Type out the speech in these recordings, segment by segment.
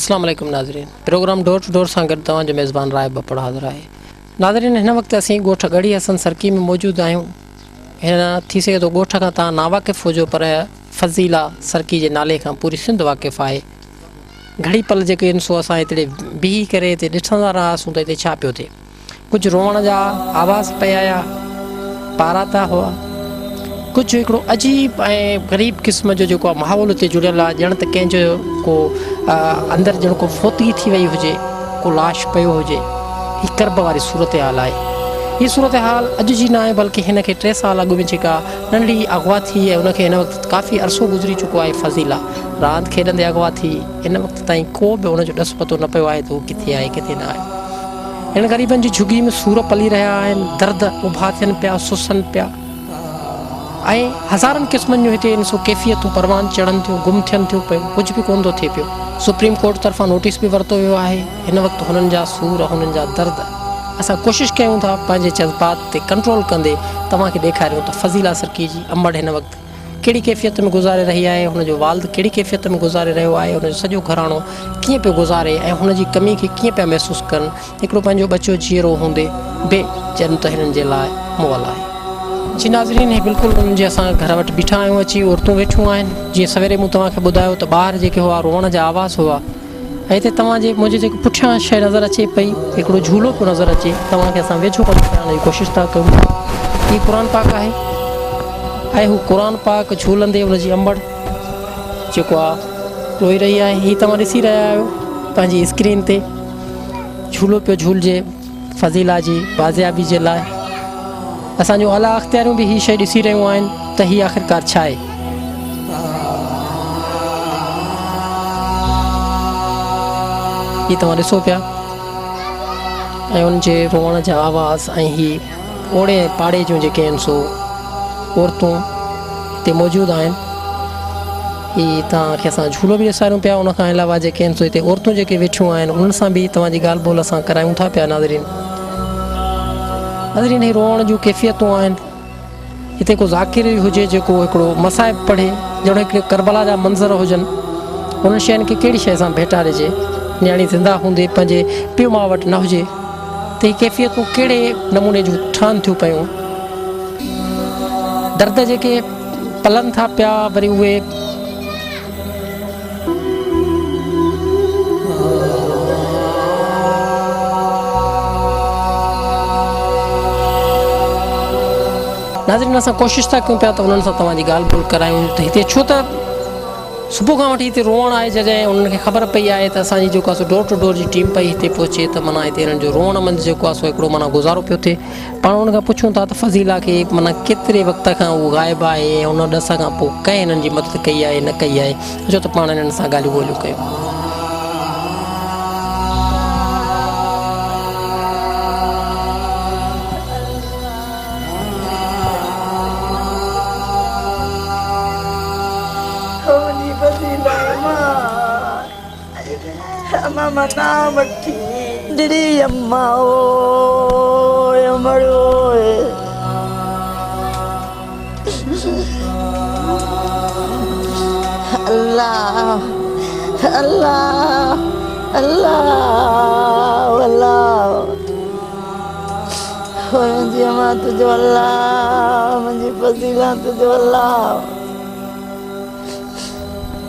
اسلام عليڪم ناظرين پروگرام ڊور ٽو ڊور سان گڏ توهان جو ميزبان راء ٻپڙ حاضر آهي ناظرين هن وقت اسين ڳوٺ ڳڙهي حسن سرڪي ۾ موجود آهيون هن ٿي سگهي ٿو ڳوٺ کان توهان ناواقف هجو پر فضيلا سرڪي جي نالي کان پوري سنڌ واقف آهي گهڙي پل جيڪي آهن سو اسان هتڙي بيهي ڪري هتي ڏسندا رهياسون ته هتي ڇا پيو ٿئي ڪجهه روئڻ جا آواز پئي آيا، پاراتا هئا. ڪجهه هڪڙو عجيب ۽ غريب قسم جو جيڪو ماحول اتي جڙيل آهي، ڄڻ ته ڪنهن جو ڪو اندر ڄڻ ڪو فوتگي ٿي وئي هجي، ڪو لاش پيو هجي. هي ڪرب واري صورتحال آهي. هي صورتحال اڄ جي ناهي بلڪه هن کي ٽي سال اڳ ۾ جيڪا ننڍڙي اغوا ٿي ۽ ان کي هن وقت ڪافي عرصو گذري چڪو آهي فضيلا راند کيڏندي اغوا ٿي هن وقت تائين ڪو به ان جو ڏس پتو نه پيو آهي ته هو ڪٿي آهي ڪٿي نه آهي. هن غريبن جي جهڳي ۾ سور پلي رهيا آهن، درد اڀا ٿين پيا، سسن پيا ۽ هزارن قسمن جون هتي انسو ڪيفيتون پروان چڙهن ٿيون، گم ٿين ٿيون پيون، ڪجهه به ڪونه ٿو ٿئي پيو. سپريم ڪورٽ طرفان نوٽيس به ورتو ويو آهي، هن وقت هنن جا سور، هنن جا درد، اسان ڪوشش ڪيون ٿا پنهنجي جذبات تي ڪنٽرول ڪندي توهان کي ڏيکاريون ته فضيلا سرڪي جي امڙ هن وقت ڪهڙي ڪيفيت ۾ گذاري رهي آهي، هن جو والد ڪهڙي ڪيفيت ۾ گذاري رهيو آهي، هن جو سڄو گهراڻو ڪيئن پيو گذاري ۽ هن جي ڪمي کي ڪيئن پيا محسوس ڪن، هڪڙو پنهنجو ٻچو جيئرو هوندي به ڄڻ ته هنن جي لاء مئل آهي. جي ناظرين هي بلڪل انهن جي اسان گهر وٽ بيٺا آهيون اچي عورتون ويٺيون آهن جيئن سويري مون توهان کي ٻڌايو ته ٻاهر جيڪي هئا روئڻ جا آواز هئا ۽ هتي توهان جي منهنجي جيڪي پٺيان شيء نظر اچي پئي هڪڙو جهولو پيو نظر اچي توهان کي اسان ويجهو کان ڏيکارڻ جي ڪوشش ٿا ڪيون هي قرآن پاڪ آهي ۽ هو قرآن پاڪ جهولندي ان جي امڙ جيڪو آ روئي رهي آهي هي توهان ڏسي رهيا آهيو پنهنجي اسڪرين تي جهولو پيو جهولجي فضيلا جي بازيابي جي لاء اسان جون اعليٰ اختياريون به هي شيء ڏسي رهيون آهن ته هي آخرڪار ڇا آهي؟ هي توهان ڏسو پيا ۽ ان جي روئڻ جا آواز ۽ هي اوڙي ۽ پاڙي جون جيڪي آهن سو عورتون هتي موجود آهن. هي توهان کي اسان جهولو به ڏيساريون پيا ان کان علاوه جيڪي آهن سو هتي عورتون جيڪي ويٺيون آهن انهن سان به توهان جي ڳالهه ٻولهه اسان ڪرايون ٿا پيا ناظرين ناظرين هي روئڻ جون ڪيفيتون آهن هتي ڪو ذاڪر ئي هجي جيڪو هڪڙو مصائب پڙهي جهڙو هڪڙي ڪربلا جا منظر هجن انهن شين کي ڪهڙي شيء سان ڀيٽا ڏجي نياڻي زنده هوندي پنهنجي پيء ماء وٽ نه هجي ته هي ڪيفيتون ڪهڙي نموني جون ٺهن ٿيون پيون درد جيڪي پلن ٿا پيا وري اهي ناظرين اسان ڪوشش ٿا ڪيون پيا ته انهن سان توهان جي ڳالهه ٻولهه ڪرايون ته هتي ڇو ته صبح کان وٺي هتي روئڻ آهي جڏهن انهن کي خبر پئي آهي ته اسان جي جيڪو آهي سو ڊور ٽو ڊور جي ٽيم پئي هتي پهچي ته معنيٰ هتي هنن جو روئڻ منجهه جيڪو آهي سو هڪڙو معنيٰ گذارو پيو ٿئي پاڻ انهن کان پڇون ٿا ته فضيلا کي معنيٰ ڪيتري وقت کان هو غائب آهي ۽ ان ڏس کان پوء ڪنهن هنن جي مدد ڪئي آهي نه ڪئي آهي اچو ته پاڻ هنن سان ڳالهيون ٻولهيون ڪيون.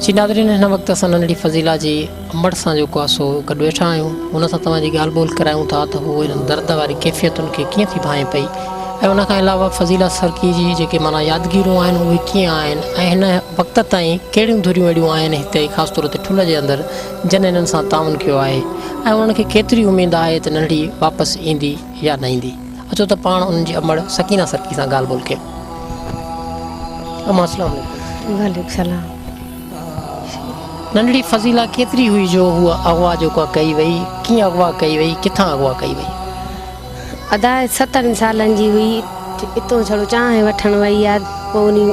جي ناظرين هن وقت اسان ننڍڙي فضيلا جي امڙ سان جيڪو آهي سو گڏ ويٺا آهيون ان سان توهان جي ڳالهه ٻولهه ڪرايون ٿا ته هو انهن درد واري ڪيفيتن کي ڪيئن ٿي ڀانئي پئي ۽ ان کان علاوه فضيلا سرڪي جي جيڪي معنيٰ يادگيرون آهن اهي ڪيئن آهن ۽ هن وقت تائين ڪهڙيون ڌريون اهڙيون آهن هتي خاص طور تي ٺل جي اندر جن هنن سان تعاون ڪيو آهي ۽ انهن کي ڪيتري اميد آهي ته ننڍڙي واپس ايندي يا نه ايندي اچو ته پاڻ انهن جي امڙ سڪينه سرڪي سان ڳالهه ٻولهه ڪيون. امان السلام عليڪم. وعليڪم السلام. ننڍڙي فضيلا ڪيتري هئي جو هوء اغوا جيڪو ڪئي وئي، ڪيئن اغوا ڪئي وئي، ڪٿان اغوا ڪئي وئي؟ ادا ستن سالن جي هئي، اتو ڇڙو چانهه وٺڻ وئي آ، پوء انهي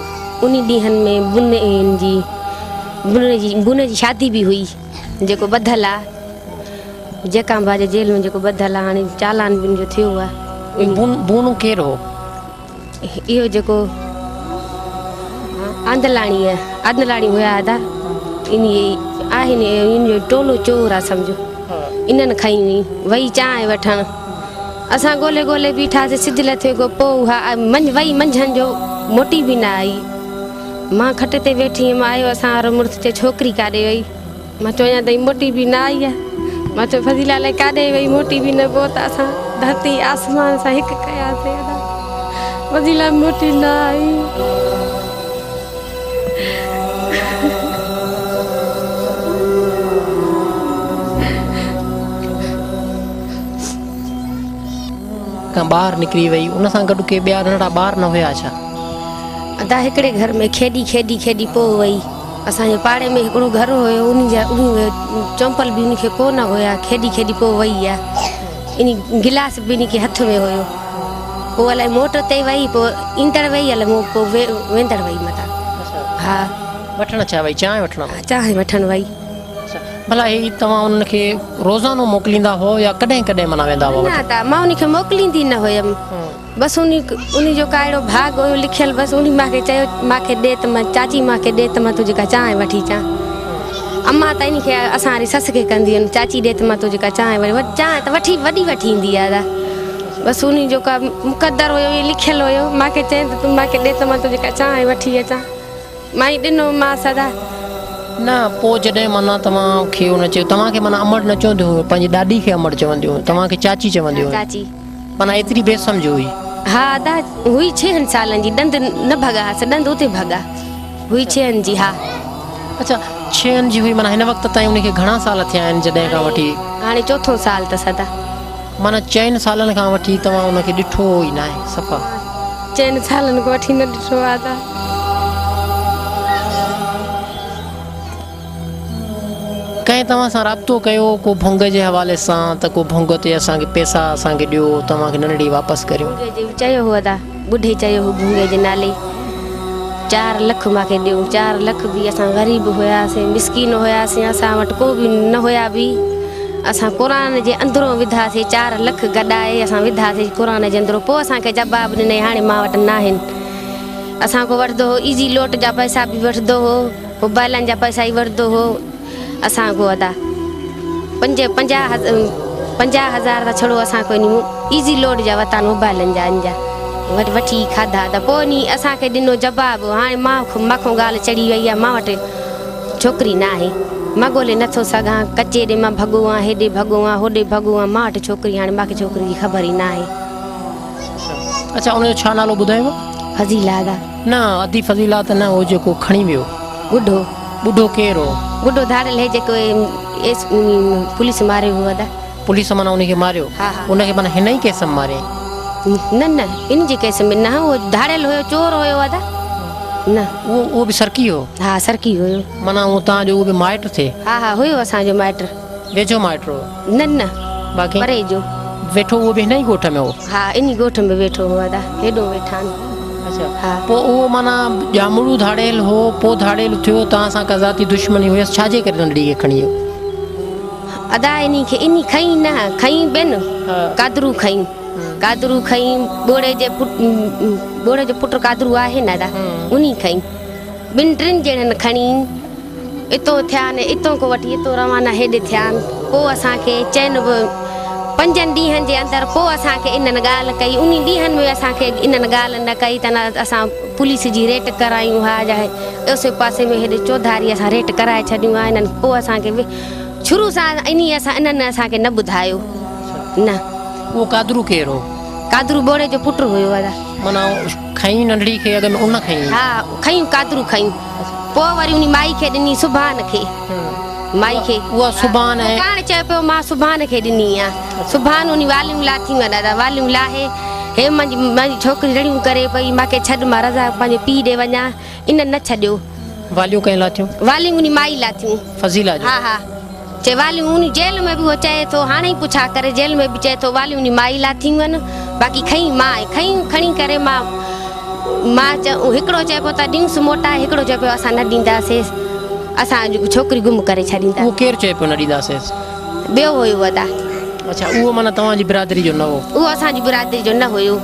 انهي ڏينهن ۾ بنين جي بنڙي جي بني جي شادي به هئي جيڪو ٻڌل آ. جيڪا باجي جيل ۾ جيڪو ٻڌل آ هاڻي چالان به ان جو ٿيو آ. بونو ڪير هو؟ اهو جيڪو آندلاڻي آندلاڻي هيا ادا. انهي آهن ان جو ٽولو چور آ سمجهو انهن کنئي هئي وئي چانهه وٺڻ اسان ڳولي ڳولي بيٺاسي سج لٿي کان پوء اها وئي منجهند جو موٽي به نه آئي مان کٽ تي ويٺي هيم آيو اسان وارو مڙس چي ڇوڪري ڪاڏي وئي مان چيو اڃا تائين موٽي به نه آئي آهي. مان چيو فضيلا الائي ڪاڏي وئي موٽي به نه پوء ته اسان ڌرتي آسمان سان هڪ ڪياسين ادا فضيلا موٽي نه آئي. کان ٻاهر نڪري وئي ان سان گڏ ڪي ٻيا ننڍڙا ٻار نه هيا ڇا؟ ادا هڪڙي گهر ۾ کيڏي کيڏي کيڏي پوء وئي. اسان جي پاڙي ۾ هڪڙو گهر هيو انهي جا اهي چمپل به انهي کي ڪو نه هيا کيڏي کيڏي پوء وئي آ انهي گلاس به انهي کي هٿ ۾ هيو پوء الائي موٽ تي وئي پوء ايندڙ وئي الائي پوء ويندڙ وئي متان ها. وٺڻ ڇا وئي چانهه وٺڻ وئي. چانهه وٺڻ وئي. ڀلا هي توهان انهن کي روزانو موڪليندا هئو يا ڪڏهن ڪڏهن معنيٰ ويندا هئا وٺڻ؟ نه ادا مان انهي کي موڪليندي نه هيم. بس انهي جو ڪا اهڙو ڀاڳ هيو لکيل بس انهي مان کي چيو مان کي ڏي ته مان چاچي مان کي ڏي ته مان تنهنجي ڪا چانهه وٺي اچان امان ته انهي کي اسان واري سس کي ڪندي هين چاچي ڏي ته مان تنهنجي ڪا چانهه وٺي چانهه ته وٺي وڏي وٺي ايندي آهي ادا بس انهي جو ڪا مقدر هيو ائين لکيل هيو مان کي چين ته تون مان کي ڏي ته مان تنهنجي ڪا چانهه وٺي اچان مان ئي ڏنو مانس ادا. نه پوء جڏهن معنيٰ توهان کي ان چيو توهان کي معنيٰ امڙ نه چونديون هيون پنهنجي ڏاڏي کي امڙ چونديون هيون توهان کي چاچي چونديون هيون. چاچي. معنيٰ ايتري بي سمجهه هئي. ها ادا هئي ڇهن سالن جي ڏند نه ڀڳا هئس ڏند اتي ڀڳا هئي ڇهن جي ها. اڇا ڇهن جي هئي معنيٰ هن وقت تائين ان کي گهڻا سال ٿيا آهن جڏهن کان وٺي. هاڻي چوٿون سال اٿس ادا. معنيٰ چئن سالن کان وٺي توهان ان کي ڏٺو ئي ناهي صفا. چئن سالن کان وٺي نه ڏٺو آ ادا. ڪنهن توهان سان رابطو ڪيو ڪو ڀونگ جي حوالي سان ته ڪو ڀونگ تي اسان کي پيسا اسان کي ڏيو توهان کي ننڍڙي واپس ڪريون. ڀونگي جي چيو هو ادا ٻڍي چيو هو ڀونگي جي نالي چار لک مان کي ڏيو چار لک به اسان غريب هياسين مسڪين هياسين اسان وٽ ڪو به نه هيا به اسان قرآن جي اندرون وڌاسي چار لک گڏائي اسان وڌاسي قرآن جي اندرون پوء اسان کي جواب ڏنائين هاڻي مان وٽ ناهن اسان کان وٺندو هو ايزي لوٽ جا پئسا به وٺندو هو موبائلن جا پئسا ئي وٺندو هو اسان کان ادا پنج پنجاهه پنجاهه هزار ته ڇڙو اسان کان انهي ايزي لوڊ جا ورتا موبائلن جا ان جا وٺي کاڌا ته پوء انهي اسان کي ڏنو جواب هاڻي مان مان کان ڳالهه چڙهي وئي آهي مان وٽ ڇوڪري نه آهي مان ڳولي نه ٿو سگهان ڪچي ڏي مان ڀڳو آهيان هيڏي ڀڳو آهيان هوڏي ڀڳو آهيان مان وٽ ڇوڪري هاڻي مان کي ڇوڪري جي خبر ئي نه آهي. اڇا ان جو ڇا نالو ٻڌايو؟ فضيلا ادا. نه ادي فضيلا ته نه اهو جيڪو کڻي ويو. ٻڍو. ٻڍو ڪير هو؟ ٻڍو ڌاڙيل هي جيڪو ايس پوليس ماريو هو ادا. پوليس معنيٰ ان کي ماريو؟ ها ها. ان کي معنيٰ هن ئي ڪيس ۾ ماريائين؟ نه نه ان جي ڪيس ۾ نه اهو ڌاڙيل هيو چور هيو ادا. نه. اهو اهو به سرڪي هو؟ ها سرڪي هيو. معنيٰ اهو توهان جو اهو به مائٽ ٿئي؟ ها ها هيو اسان جو مائٽ. ويجهو مائٽ هو؟ نه نه باقي پري جو. ويٺو اهو به هن ئي ڳوٺ ۾ هو؟ ها ان ئي ڳوٺ ۾ ويٺو هو ادا هيڏو ويٺا آهن. اڇا ها. پوء اهو معنيٰ ڄامڙو ڌاڙيل هو پوء ڌاڙيل ٿيو توهان سان ڪا ذاتي دشمني هيس ڇا جي ڪري ننڍڙي کي کڻي ويو؟ ادا انهي کي انهي کنئي نه کنئي ٻين قادرو کنئي قادرو کنئي ٻوڙي جي پٽ ٻوڙي جو پٽ قادرو آهي نه ادا انهي کنئي ٻن ٽن ڄڻن کڻي اتو ٿيا نه اتو کان وٺي اتو روانا هيڏي ٿيا پوء اسان کي چئن به پنجن ڏينهن جي اندر پوء اسان کي انهن ڳالهه ڪئي انهي ڏينهن ۾ اسان کي انهن ڳالهه نه ڪئي ته نه اسان پوليس جي ريٽ ڪرايون ها يا اوسي پاسي ۾ هيڏي چوڌاري اسان ريٽ ڪرائي ڇڏيون ها انهن پوء اسان کي شروع سان انهي اسان انهن اسان کي نه ٻڌايو نه. اهو قادرو ڪير هو؟ قادرو ٻوڙي جو پٽ هيو ادا. معنيٰ کنئي ننڍڙي کي اڳ ۾ ان کنئي؟ ها کنيون قادرو کنيون پوء وري انهي مائي کي ڏني سبحان کي مائي کي. اها سبحان ۽. پاڻ چئي پيو مان سبحان کي ڏني آ سبحان انهي واليون لاٿيون آ دادا واليون لاهي هي منهنجي منهنجي ڇوڪري رڙيون ڪري پئي مان کي ڇڏ مان رضا پنهنجي پيء ڏي وڃان انهن نه ڇڏيو. واليون ڪنهن لاٿيون؟ واليون انهي مائي لاٿيون. فضيلا جو. ها ها چي واليون انهي جيل ۾ به اهو چئي ٿو هاڻي ئي پڇا ڪري جيل ۾ به چئي ٿو واليون انهي مائي لاٿيون آهن باقي کنئي مان آهي کنيون کڻي ڪري مان مان هڪڙو چئي پيو ته ڏيونس موٽائي هڪڙو چئي پيو اسان نه ڏينداسيس اسان ڇوڪري گم ڪري ڇڏينداسين. اهو ڪير چئي پيو نه ڏينداسيس؟ ٻيو هيو ادا. اڇا اهو معنيٰ توهان جي برادري جو نه هو. اهو اسان جي برادري جو نه هيو.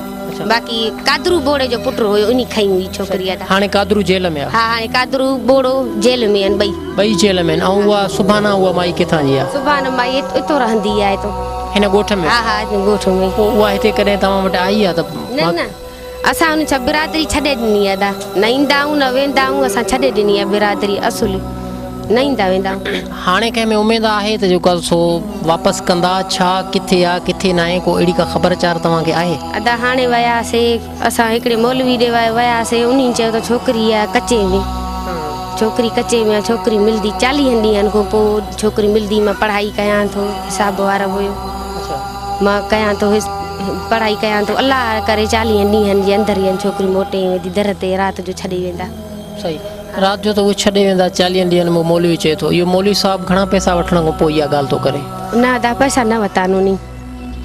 باقي قادرو ٻوڙي جو پٽ هيو انهي کنئي هئي ڇوڪري ادا. هاڻي قادرو جيل ۾ آ. ها هاڻي قادرو ٻوڙو جيل ۾ آهن ٻئي. ٻئي جيل ۾ آهن ۽ اها سبحانه اها مائي ڪٿان جي آ؟ سبحانه مائي اتو رهندي آ اتو. هن ڳوٺ ۾؟ ها ها هن ڳوٺ ۾. پوء اها هتي ڪڏهن توهان وٽ آئي آ ته؟ نه نه اسان ان ڇا برادري ڇڏي ڏني آ ادا نه ايندا آهيون نه ويندا آهيون اسان ڇڏي ڏني آ برادري اصل نه ايندا ويندا آهيون. هاڻي ڪنهن ۾ اميد آهي ته جيڪو آ سو واپس ڪندا ڇا ڪٿي آ ڪٿي ناهي ڪو اهڙي ڪا خبر چار توهان کي آهي؟ ادا هاڻي وياسي اسان هڪڙي مولوي ڏي وياسي انهي چيو ته ڇوڪري آ ڪچي ۾ ڇوڪري ڪچي ۾ آ ڇوڪري ملدي چاليهن ڏينهن کان پوء ڇوڪري ملدي مان پڙهائي ڪيان ٿو حساب وارو هيو مان ڪيان ٿو پڙهائي ڪيان ٿو الله ڪري چاليهن ڏينهن جي اندر ئي ڇوڪري موٽي ويندي در تي رات جو ڇڏي ويندا. صحيح رات جو ته اهي ڇڏي ويندا چاليهن ڏينهن ۾ مولوي چئي ٿو اهو مولوي صاحب گهڻا پئسا وٺڻ کان پوء اها ڳالهه ٿو ڪري. نه ادا پئسا نه ورتا آهن.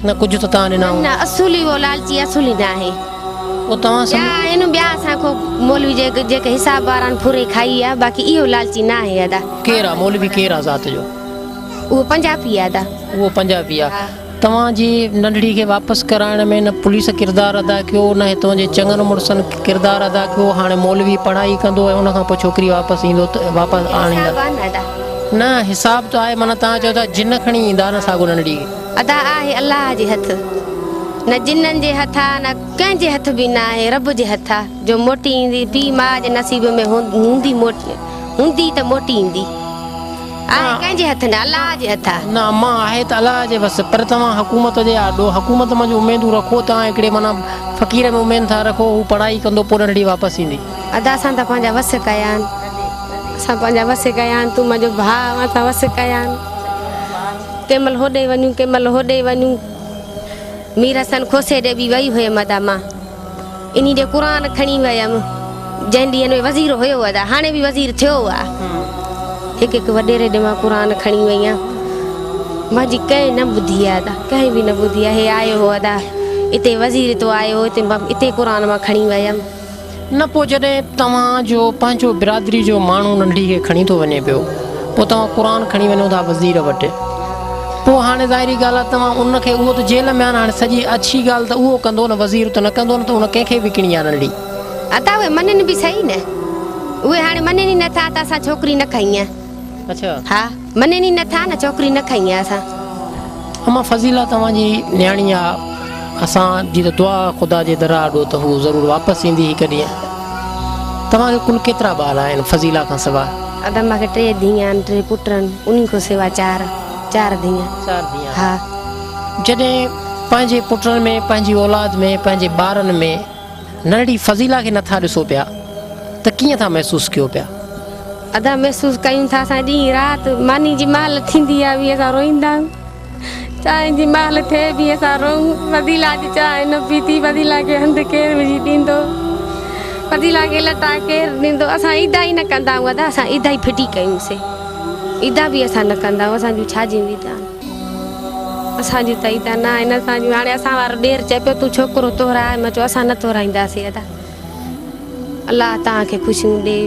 نه ڪجهه ته توهان ڏنا هوندا. نه اصول ئي اهو لالچي اصول ئي ناهي. پوء توهان ٻيا آهن ٻيا اسان کان مولوي جيڪي حساب وارا آهن ڦري کائي ويا باقي اهو لالچي ناهي ادا. ڪير آ مولوي ڪير آ ذات جو. اهو پنجابي آ ادا. اهو پنجابي آ. توهان جي ننڍڙي کي واپس ڪرائڻ ۾ نه پوليس ڪردار ادا ڪيو نه هتون جي چڱن مڙسن ڪردار ادا ڪيو هاڻي مولوي پڙهائي ڪندو ۽ ان کان پوء ڇوڪري واپس ايندو ته واپس آڻيندا. حساب آ نه ادا. نه حساب ته آهي معنيٰ توهان چئو ٿا جن کڻي ايندا نه ساڳو ننڍڙي کي. ادا آهي الله جي هٿ، نه جنن جي هٿ آ نه ڪنهن جي هٿ به نه آهي، رب جي هٿ آ، جو موٽي ايندي، پيء ماء جي نصيب ۾ هوندي هوندي ته موٽي ايندي، آهي ڪنهن جي هٿ نه، الله جي هٿ آ. نه امان آهي ته الله جي وس، پر توهان حڪومت جي آڏو حڪومت منجهه اميدون رکو، توهان هڪڙي معنيٰ فقير ۾ اميد ٿا رکو، هو پڙهائي ڪندو پوء ننڍڙي واپس ايندي. ادا اسان ته پنهنجا وس ڪيا آهن، اسان پنهنجا وس ڪيا آهن، تون منهنجو ڀاء آهين، اسان وس ڪيا آهن. ڪنهن مهل هوڏي وڃون ڪنهن مهل هوڏي وڃون. مير حسن کوسي ڏي به وئي هيم ادا مان انهي ڏي قرآن کڻي ويم جنهن ڏينهن ۾ وزير هيو ادا هاڻي به وزير ٿيو آ هڪ هڪ وڏيري ڏي مان قرآن کڻي وئي آن منهنجي ڪنهن نه ٻڌي آ ادا ڪنهن به نه ٻڌي آ هي آيو هو ادا اتي وزير تو آيو هو اتي اتي قرآن مان کڻي ويم. نه پوء جڏهن توهان جو پنهنجو برادري جو ماڻهو ننڍي کي کڻي ٿو وڃي پيو پوء توهان قرآن کڻي وڃو ٿا وزير وٽ پوء هاڻي ظاهري ڳالهه آهي توهان ان کي اهو ته جيل ۾ آهي نه هاڻي سڄي اڇي ڳالهه ته اهو ڪندو نه وزير ته نه ڪندو نه ته ان ڪنهن کي وڪڻي آهي ننڍي. ادا اهي مڃن به سهي نه اهي هاڻي مڃن ئي نه ٿا ته اسان ڇوڪري نه کنئي آهي. اڇا. ها مڃن ئي نه ٿا نه ڇوڪري نه کنئي آ اسان. اما فضيلا توهان جي نياڻي آ اسان جي ته دعا آ خدا جي در آڏو ته هو ضرور واپس ايندي هڪ ڏينهن. توهان کي ڪل ڪيترا ٻار آهن فضيلا کان سواء؟ ادا مان کي ٽي ڌيئان آهن ٽي پٽ آهن انهي کان سواء چار چار ڌيئان. چار ڌيئان. ها. جڏهن پنهنجي پٽن ۾ پنهنجي اولاد ۾ پنهنجي ٻارن ۾ ننڍڙي فضيلا کي نٿا ڏسو پيا ته ڪيئن ٿا محسوس ڪيو پيا؟ ادا محسوس ڪيون ٿا اسان ڏينهن رات ماني جي مهل ٿيندي آ به اسان روئيندا آهيون چانهه جي مهل ٿئي به اسان روئون فضيلا اڄ چانهه نه پيتي فضيلا کي هنڌ ڪير وجهي ڏيندو فضيلا کي لٽا ڪير ڏيندو اسان عيدا ئي نه ڪندا آهيون ادا اسان عيدا ئي ڦٽي ڪيون سي عيدا به اسان نه ڪندا آهيون اسان جون ڇا جون عيدا آهن. اسان جون ته عيدا نه آهن اسان جون هاڻي اسان وارو ڏير چئي پيو تون ڇوڪرو تورائي مان چيو اسان نه تورائينداسين ادا الله توهان کي خوشيون ڏي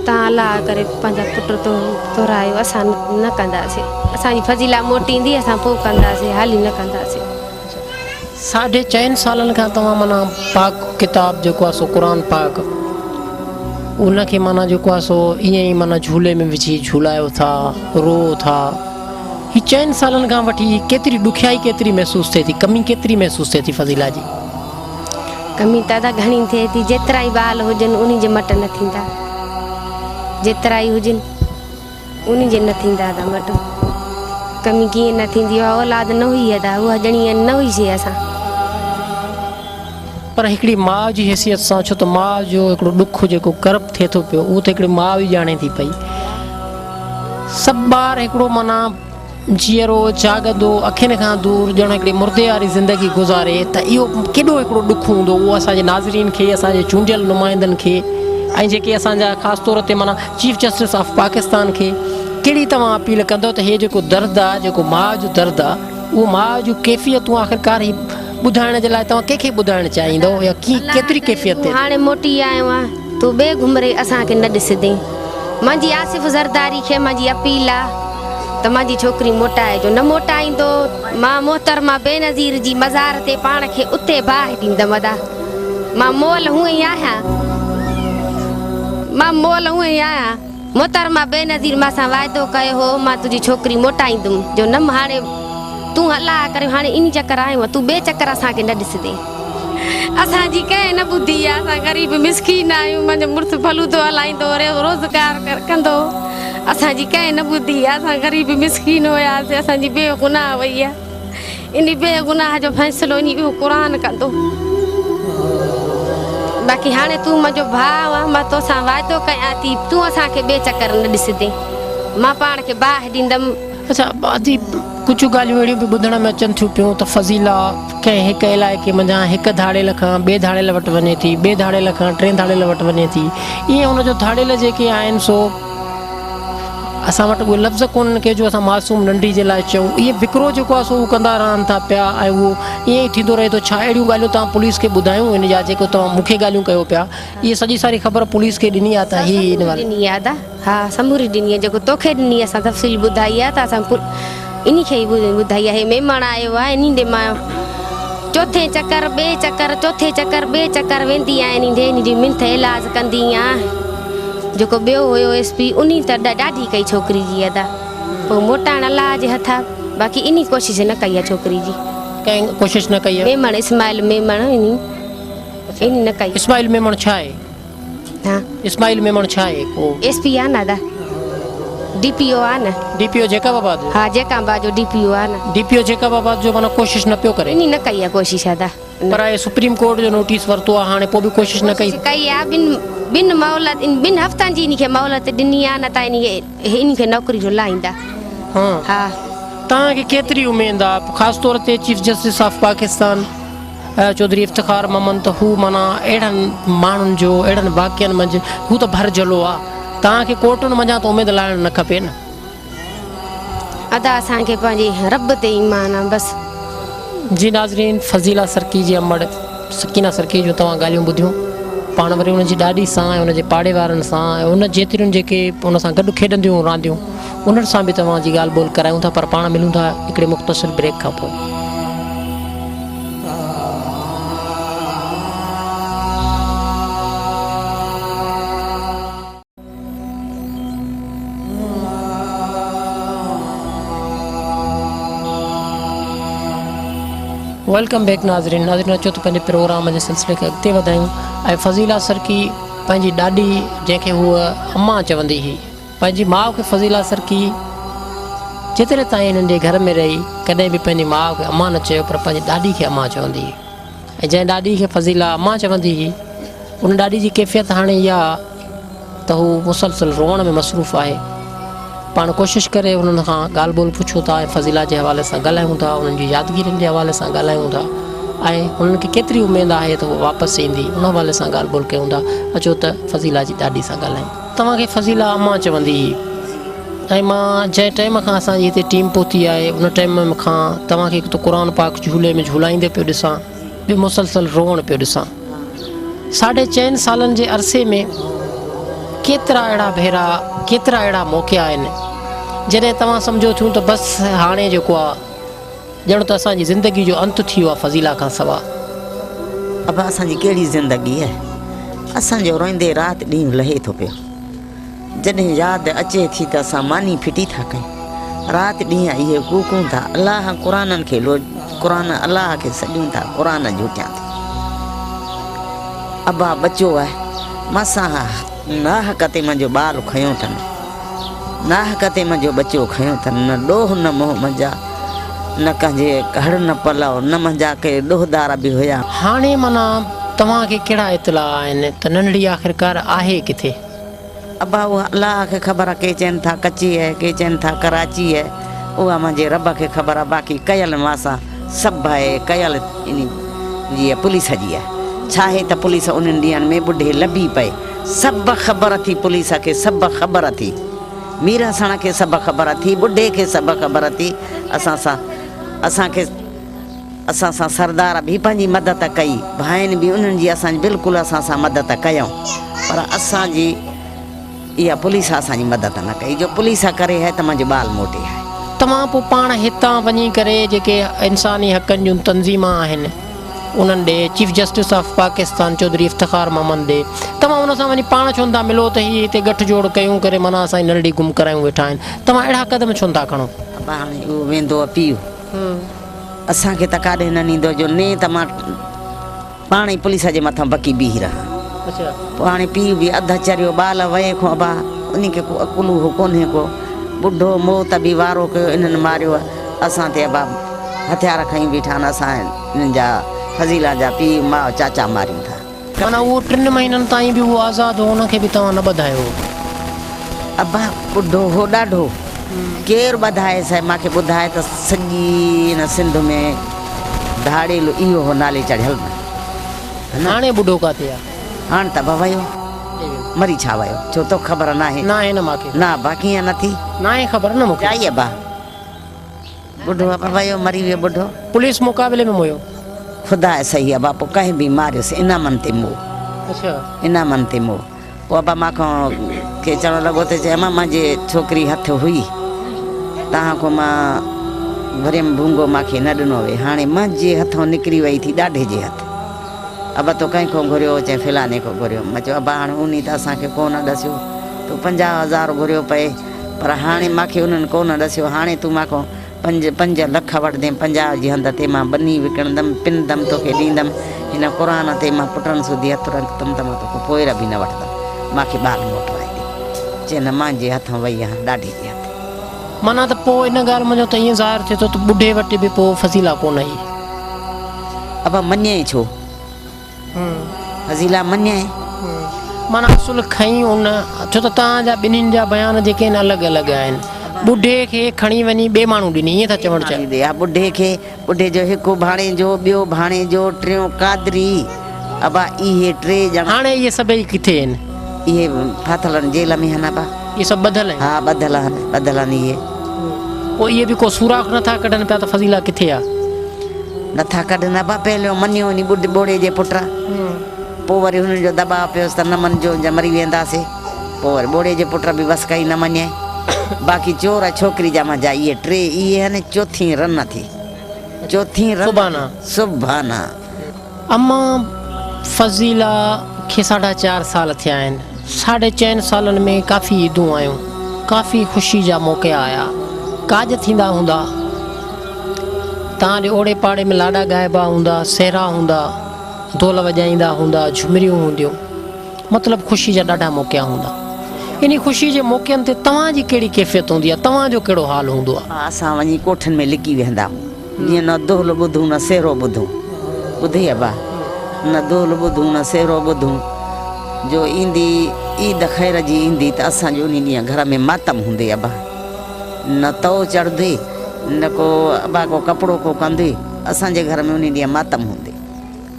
توهان الله ڪري پنهنجا پٽ تورايو اسان نه ڪنداسين اسان جي فضيلا موٽيندي اسان پوء ڪنداسين حالي نه ڪنداسين. ساڍي چئن سالن کان توهان معنيٰ پاڪ ڪتاب جيڪو آهي سو قرآن پاڪ ان کي معنيٰ جيڪو آهي سو ائين ئي معنيٰ جهولي ۾ وجهي جهولايو ٿا روئو ٿا هي چئن سالن کان وٺي هي ڪيتري ڏکيائي ڪيتري محسوس ٿئي ٿي ڪمي ڪيتري محسوس ٿئي ٿي فضيلا جي. ڪمي ته ادا گهڻي ٿئي ٿي جيترا ئي بال هجن انهي جي مٽ نه ٿيندا جيترا ئي هجن انهي جي نه ٿيندا ادا مٽ ڪمي ڪيئن نه ٿيندي اها اولاد نه هئي ادا اها ڄڻي نه هئي سي اسان. پر هڪڙي ماء جي حيثيت سان ڇو ته ماء جو هڪڙو ڏک جيڪو ڪرب ٿئي ٿو پيو اهو ته هڪڙي ماء ئي ڄاڻي ٿي پئي. سڀ ٻار هڪڙو معنيٰ جيئرو جاڳندو اکين کان دور ڄڻ هڪڙي مردي واري زندگي گذاري ته اهو ڪيڏو هڪڙو ڏک هوندو اهو اسان جي ناظرين کي اسان جي چونڊيل نمائندن کي ۽ جيڪي اسان جا خاص طور تي معنيٰ چيف جسٽس آف پاڪستان کي ڪهڙي توهان اپيل ڪندو ته هي جيڪو درد آ جيڪو ماء جو درد آ اهو ماء جون ڪيفيتون آخرڪار هي ٻڌائڻ جي لاء توهان ڪنهن کي ٻڌائڻ چاهيندؤ يا ڪيتري ڪيفيت تون هاڻي موٽي آيو آن تون ٻئي گهمري اسان کي نه ڏسندين مانجي آصف زرداري کي مانجي اپيل آ ته مانجي ڇوڪري موٽائجو نه موٽائيندو مان محترمه بينظير جي مزار تي پاڻ کي اتي باهه ڏيندم ادا. مان مئل هونئن ئي آهيان. مان مئل هونئن ئي آهيان. محترمه بينظير مان سان واعدو ڪيو هو مان تنهنجي ڇوڪري موٽائيندم جو نم هاڻي تون الله ڪريو هاڻي انهي چڪر آيو آهين تون ٻئي چڪر اسان کي نه ڏسندين. اسان جي ڪنهن نه ٻڌي آ اسان غريب مسڪين آهيون منهنجو مڙس فلودو هلائيندو هو روزگار ڪندو هو اسان جي ڪنهن نه ٻڌي آ اسان غريب مسڪين هياسي اسان جي بي گناهه وئي آ. انهي بي گناهه جو فيصلو انهي اهو قرآن ڪندو. باقي هاڻي تون منهنجو ڀاء آن، مان توسان وعدو ڪيان ٿي، تون اسان کي ٻئي چڪر نه ڏسندين. مان پاڻ کي باهه ڏيندم. اڇا ادي ڪجهه ڳالهيون اهڙيون به ٻڌڻ ۾ اچن ٿيون پيون ته فضيلا ڪنهن هڪ علائقي منجهان هڪ ڌاڙيل کان ٻئي ڌاڙيل وٽ وڃي ٿي، ٻئي ڌاڙيل کان ٽئين ڌاڙيل وٽ وڃي ٿي. ائين ان جو ڌاڙيل جيڪي آهن سو. اسان وٽ اهي لفظ ڪونهن ڪي جو اسان معصوم ننڍي جي لاء چئون. اهي وڪرو جيڪو آهي سو هو ڪندا رهن ٿا پيا ۽ اهو ائين ئي ٿيندو رهي ٿو. ڇا اهڙيون ڳالهيون توهان پوليس کي ٻڌايون آهن يا جيڪو توهان مون کي ڳالهيون ڪيو پيا اهي سڄي ساري خبر پوليس کي ڏني آهي ته هي ان سموري ڏني آهي ادا. ها سموري ڏني آهي جيڪو توکي ڏني اسان تفصيل ٻڌائي آهي ته اسان انهي کي ئي ٻڌائي آهي. هي ميمڻ آيو آهي انهي ڏي مان چوٿين چڪر ٻئي چڪر چوٿين چڪر ٻئي چڪر ويندي آهيان انهي ڏي انهي جي منٿ ايلاز ڪندي آهيان. جيڪو ٻيو هيو ايس پي انهي ته ڏاڍي ڪئي ڇوڪري جي ادا پوء موٽائڻ الله جي هٿ آ باقي انهي ڪوشش نه ڪئي آ ڇوڪري جي. ڪنهن ڪوشش نه ڪئي آ؟ ميمڻ اسماعيل ميمڻ انهي انهي نه ڪئي. اسماعيل ميمڻ ڇا آهي؟ ها. اسماعيل ميمڻ ڇا آهي ڪو؟ ايس پي آ نه ادا ڊي پي او آ نه. ڊي پي او جيڪب آباد جو؟ ها جيڪب آباد جو ڊي پي او آ نه. ڊي پي او جيڪب آباد جو معنيٰ ڪوشش نه پيو ڪري؟ انهي نه ڪئي آ ڪوشش ادا. پر اهي سپريم ڪورٽ جو نوٽيس ورتو آهي هاڻي پوء به ڪوشش نه ڪئي. ڪوشش ڪئي آهي ٻن ٻن مهلت ٻن هفتن جي انهي کي مهلت ڏني آهي نه ته انهي کي انهي کي نوڪري جو لاهيندا. ها ها. توهان کي ڪيتري اميد آهي خاص طور تي chief justice of Pakistan Chaudhry Iftikhar Muhammad ته هو معنيٰ اهڙن ماڻهن جو اهڙن واقعن منجهه هو ته ڀر جهلو آهي توهان کي ڪورٽن منجهان ته اميد لاهڻ نه کپي نه. ادا اسان کي پنهنجي رب تي ايمان آ بس. جي ناظرين فضيلا سرڪي جي امڙ سڪينه سرڪي جون توهان ڳالهيون ٻڌيون پاڻ وري ان جي ڏاڏي سان ۽ ان جي پاڙي وارن سان ۽ ان جيتريون جيڪي ان سان گڏ کيڏنديون هيون رانديون انهن سان به توهان جي ڳالهه ٻولهه ڪرايون ٿا پر پاڻ ملون ٿا هڪڙي مختصر بريڪ کان پوء. Welcome back ناظرين ناظرين اچو ته پنهنجي پروگرام جي سلسلي کي اڳتي وڌايون ۽ فضيلا سرڪي پنهنجي ڏاڏي جنهن کي هوء امان چوندي هئي پنهنجي ماء کي فضيلا سرڪي جيتري تائين هنن جي گهر ۾ رهي ڪڏهن به پنهنجي ماء کي امان نه چيو پر پنهنجي ڏاڏي کي امان چوندي هئي ۽ جنهن ڏاڏي کي فضيلا امان چوندي هئي ان ڏاڏي جي ڪيفيت هاڻي اها ته هو مسلسل روئڻ ۾ مصروف آهي. پاڻ ڪوشش ڪري انهن کان ڳالهه ٻولهه پڇون ٿا ۽ فضيلا جي حوالي سان ڳالهايون ٿا، انهن جي يادگيرين جي حوالي سان ڳالهايون ٿا ۽ هنن کي ڪيتري اميد آهي ته هوء واپس ايندي ان حوالي سان ڳالهه ٻولهه ڪيون ٿا. اچو ته فضيلا جي ڏاڏي سان ڳالهايون. توهان کي فضيلا امان چوندي هئي ۽ مان جنهن ٽائيم کان اسان جي هتي ٽيم پهتي آهي ان ٽائيم کان توهان کي هڪ ته قرآن پاڪ جهولي ۾ جهولائيندي پيو ڏسان ٻيو مسلسل روئڻ پيو ڏسان. ساڍي چئن سالن جي عرصي ۾ ڪيترا اهڙا ڀيرا، ڪيترا اهڙا موقعا آهن، جڏهن توهان سمجهو ٿيون ته بس هاڻي جيڪو آ ڄڻ ته اسان جي زندگي جو انت ٿي ويو آ فضيلا کان سوا. ابا اسان جي ڪهڙي زندگي آهي، اسان جو روئيندي رات ڏينهن لهي ٿو پيو. جڏهن ياد اچي ٿي ته اسان ماني ڦٽي ٿا ڪيون. رات ڏينهن اهي ڪوڪون ٿا الله قرآنن کي لو قرآن الله کي سڏيون ٿا قرآن جهوٽيان ٿي. ابا ٻچو آهي مان سان ناحق تي منهنجو ٻال کنيو اٿن ناحق تي منهنجو ٻچو کنيو اٿن نه ڏوهه نه منهن منهنجا نه ڪنهن جي هڙ نه پلئو نه منهنجا ڪي ڏوهدار به هيا. هاڻي معنيٰ توهان کي ڪهڙا اطلاع آهن ته ننڍڙي آخرڪار آهي ڪٿي؟ ابا اها الله کي خبر آ ڪي چين ٿا ڪچي اهي ڪي چين ٿا ڪراچي اهي اها منهنجي رب کي خبر آ باقي ڪيل ماسان سڀ اهي ڪيل انهي جي پوليس جي آهي ڇاهي ته پوليس انهن ڏينهن ۾ ٻڍي لڀي پئي سڀ خبر ٿي پوليس کي سڀ خبر ٿي مير حسڻ کي سڀ خبر ٿي ٻڍي کي سڀ خبر ٿي اسان سان اسان کي اسان سان سردار به پنهنجي مدد ڪئي، ڀائين به انهن جي اسان جي بلڪل اسان سان مدد ڪيائون پر اسان جي اها پوليس اسان جي مدد نه ڪئي جو پوليس ڪري هي ته منهنجو ٻال موٽي هي. توهان پوء پاڻ هتان وڃي ڪري جيڪي انساني حقن جون تنظيمان آهن انهن ڏي، chief justice of Pakistan Chaudhry Iftikhar Muhammad ڏي، توهان ان سان وڃي پاڻ ڇو نٿا ملو ته هي هتي ڳٺ جوڙ ڪيون ڪري معنيٰ اسان جي نرڙي گم ڪرايون ويٺا آهن، توهان اهڙا قدم ڇو نٿا کڻو؟ ابا هاڻي اهو ويندو پيء اسان کي ته ڪاڏهن نه نيندو جو ني ته مان پاڻ ئي پوليس جي مٿان بڪي بيهي رهان. پوء هاڻي پيء به اڌ چريو ٻال وئي کان ابا انهي کي ڪو عقل هو ڪونهي ڪو ٻڍو مئو ته به وارو ڪيو انهن ماريو اسان تي ابا هٿيار کنيون بيٺا آهن اسان انهن جا فضيلا جا پيء ماء چاچا ماريون ٿا. معنيٰ اهو ٽن مهينن تائين به اهو آزاد هو ان کي به توهان نه ٻڌايو هو. ابا ٻڍو هو ڏاڍو ڪير ٻڌائيس ۽ مان کي ٻڌائي ته سڄي هن سنڌ ۾ ڌاڙيل اهو هو نالي چڙهيل نه. هاڻي ٻڍو ڪاٿي آ؟ هاڻ ته ابا ويو. مري ڇا ويو؟ ڇو توکي خبر ناهي؟ ناهي نه مان کي. نه ابا ڪيئن نه ٿي؟ ناهي خبر نه مون کي. ڄائي ابا. ٻڍو ابا ويو مري ويو ٻڍو. پوليس مقابلي ۾ مويو. خدا سهي ابا پوء ڪنهن به ماريس انعامن تي مئو. اڇا. انعامن تي مئو. پوء ابا مان کان کي چوڻ لڳو ته چي امان مانجي ڇوڪري هٿ هئي تهان کان مان گهريم ڀونگو مان کي نه ڏنو وي هاڻي مانجي هٿون نڪري وئي ٿي ڏاڍي جي هٿ ابا تو ڪنهن کان گهريو چي فلاني کان گهريو مان چيو ابا هاڻي انهي ته اسان کي ڪونه ڏسيو تو 50,000 گهريو پئي پر هاڻي مان کي انهن ڪونه ڏسيو هاڻي تون مان کان پنج پنج لک وٺندين، 50 جي هنڌ تي مان ٻني وڪڻندم، پنندم، توکي ڏيندم، هن قرآن تي مان پٽن سوڌي هٿ رکندم ته مان توکان پوئر به نه وٺندم، مان کي ٻال موٽرائي ڏي. چي نه مانجي هٿان وئي آهان ڏاڍي جي هٿ. معنيٰ ته پوء ان ڳالهه منجهان ته ائين ظاهر ٿئي ٿو ته ٻڍي وٽ به پوء فضيلا ڪونه هئي. ابا مڃين ڇو؟ فضيلا مڃين. معنيٰ اصل کئين ان، ڇو ته توهان جا ٻنهين جا بيان جيڪي آهن الڳ الڳ آهن. ٻڍي کي کڻي وڃي ٻئي ماڻهو ڏني ائين ٿا چوڻ چاهيو. ها ٻڍي کي، ٻڍي جو هڪ ڀاڻيجو، ٻيو ڀاڻيجو، ٽيون قادري، ابا اهي ٽي ڄڻا. هاڻي اهي سڀئي ڪٿي آهن؟ اهي ڦاٿل آهن جيل ۾ آهن ابا. اهي سڀ ٻڌل آهن؟ ها ٻڌل آهن، ٻڌل آهن اهي. پوء اهي به ڪو سوراخ نه ٿا ڪڍن پيا ته فضيلا ڪٿي آ؟ نه ٿا ڪڍن ابا پهليون مڃيو وڃي ٻڍ ٻوڙي جي پٽ پوء وري هنن جو دٻاء پيس ته نه مڃجو جا مري وينداسي پوء وري ٻوڙي جي پٽ به بس ڪئي نه مڃي باقي چور ڇوڪري جا منجا اهي ٽي اهي هن چوٿين رن ٿي چوٿين رن سبحانا سبحانا. اما فضيلا کي ساڍا چار سال ٿيا آهن. ساڍي چئن سالن ۾ ڪافي عيدون آيون، ڪافي خوشي جا موقعا آيا، ڪاڄ ٿيندا هوندا، توهان جي اوڙي پاڙي ۾ لاڏا ڳائبا هوندا، سهرا هوندا، دول وڄائيندا هوندا، جهمريون هونديون، مطلب خوشي جا ڏاڍا موقعا هوندا. انهي خوشي جي موقعن تي توهان جي ڪهڙي ڪيفيت هوندي آهي، توهان جو ڪهڙو حال هوندو آهي؟ اسان وڃي ڪوٺين ۾ لڪي ويهندا هون. جيئن نه دهل ٻڌون نه سهرو ٻڌون. ٻڌئي ابا، نه دهل ٻڌون نه سهرو ٻڌون. جو ايندي عيد خير جي ايندي ته اسان جي انهي ڏينهن گهر ۾ ماتم هوندي ابا. نه تئو چڙهندي نه ڪو ابا ڪو ڪپڙو ڪو ڪندي. اسان جي گهر ۾ انهي ڏينهن ماتم هوندي.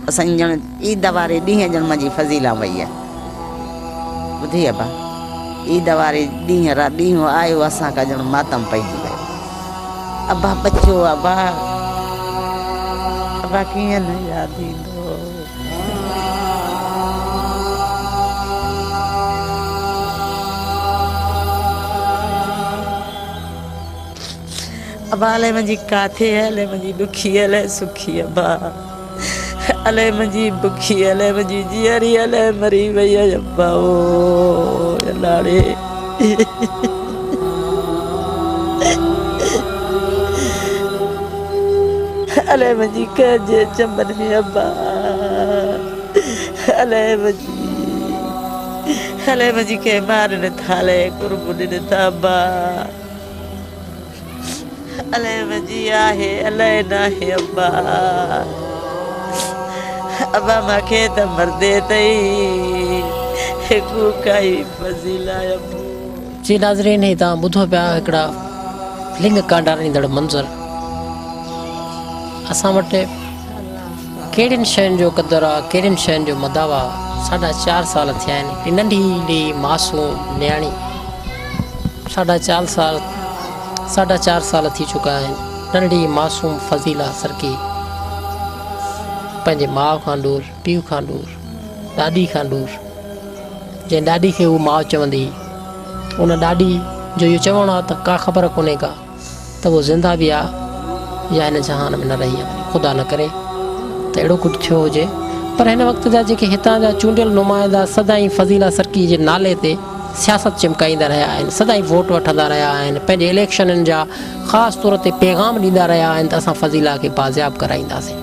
اسان جي ڄڻ عيد واري ڏينهن ڄڻ منهنجي فضيلا وئي آ. ٻڌئي ابا، عيد واري ڏينهن را ڏينهن آيو اسان کان ڄڻ ماتم پئجي ويو. ابا ٻچو ابا ابا ڪيئن نه ياد ايندو. ابا الائي منهنجي ڪاٿي آهي الائي منهنجي ڏکي الائي سکي ابا الائي منهنجي بکي الائي منهنجي جيئري الائي مري وئي آهي ابا او الاڙي. الائي منهنجي ڪنهن جي چمن ۾ ابا الائي منهنجي الائي منهنجي ڪنهن مار ڏنا الائي قرب ڏنا ابا الائي منهنجي آهي الائي ناهي ابا ابا مانکي ته مردي تئي هڪ ڪائي فضيلا ابو. جي ناظرين هي توهان ٻڌو پيا هڪڙا لڱ ڪانڊاريندڙ منظر اسان وٽ ڪهڙين شين جو قدر آ ڪهڙين شين جو مداوا ساڍا چار سال ٿيا آهن هڪڙي ننڍي معصوم نياڻي ساڍا چار سال ساڍا چار سال ٿي چڪا آهن ننڍڙي معصوم فضيلا سرڪي پنهنجي ماء کان ڏور پيء کان ڏور ڏاڏي کان ڏور جنهن ڏاڏي کي هو ماء چوندي هئي ان ڏاڏي جو اهو چوڻ آ ته ڪا خبر ڪونهي ڪا ته هو زنده به آ يا هن جهان ۾ نه رهي آ خدا نه ڪري ته اهڙو ڪجهه ٿيو هجي پر هن وقت جا جيڪي هتان جا چونڊيل نمائندا سدائين فضيلا سرڪي جي نالي تي سياست چمڪائيندا رهيا آهن، سدائين ووٽ وٺندا رهيا آهن، پنهنجي اليڪشنن جا خاص طور تي پيغام ڏيندا رهيا آهن ته اسان فضيلا کي بازياب ڪرائينداسين.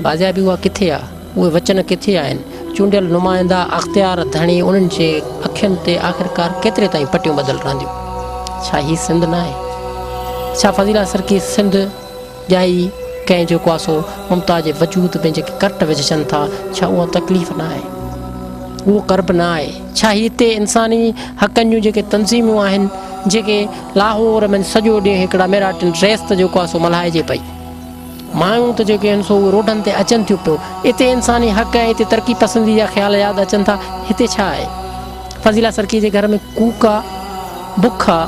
بازيابي اها ڪٿي آ؟ اهي وچن ڪٿي آهن؟ چونڊيل نمائندا، اختيار ڌڻي انهن جي اکين تي آخرڪار ڪيتري تائين پٽيون ٻڌل رهنديون؟ ڇا هي سنڌ ناهي؟ ڇا فضيلا سرڪي سنڌ ڄائي ڪنهن جيڪو آ سو ممتاز جي وجود ۾ جيڪي ڪرٽ وجهجن ٿا، ڇا اها تڪليف نه آهي؟ اهو ڪرب نه آهي؟ ڇا هي هتي انساني حقن جون جيڪي تنظيمون آهن، جيڪي لاهور ۾ سڄو ڏينهن هڪڙا ميراٽين ريس ته جيڪو آ سو ملهائجي پئي. مايون ته جيڪي آهن سو اهي روڊن تي اچن ٿيون پيون. اتي انساني حق ۽ اتي ترقي پسندي جا خيال ياد اچن ٿا. هتي ڇا آهي؟ فضيلا سرڪي جي گهر ۾ ڪوڪ آ، بک آ.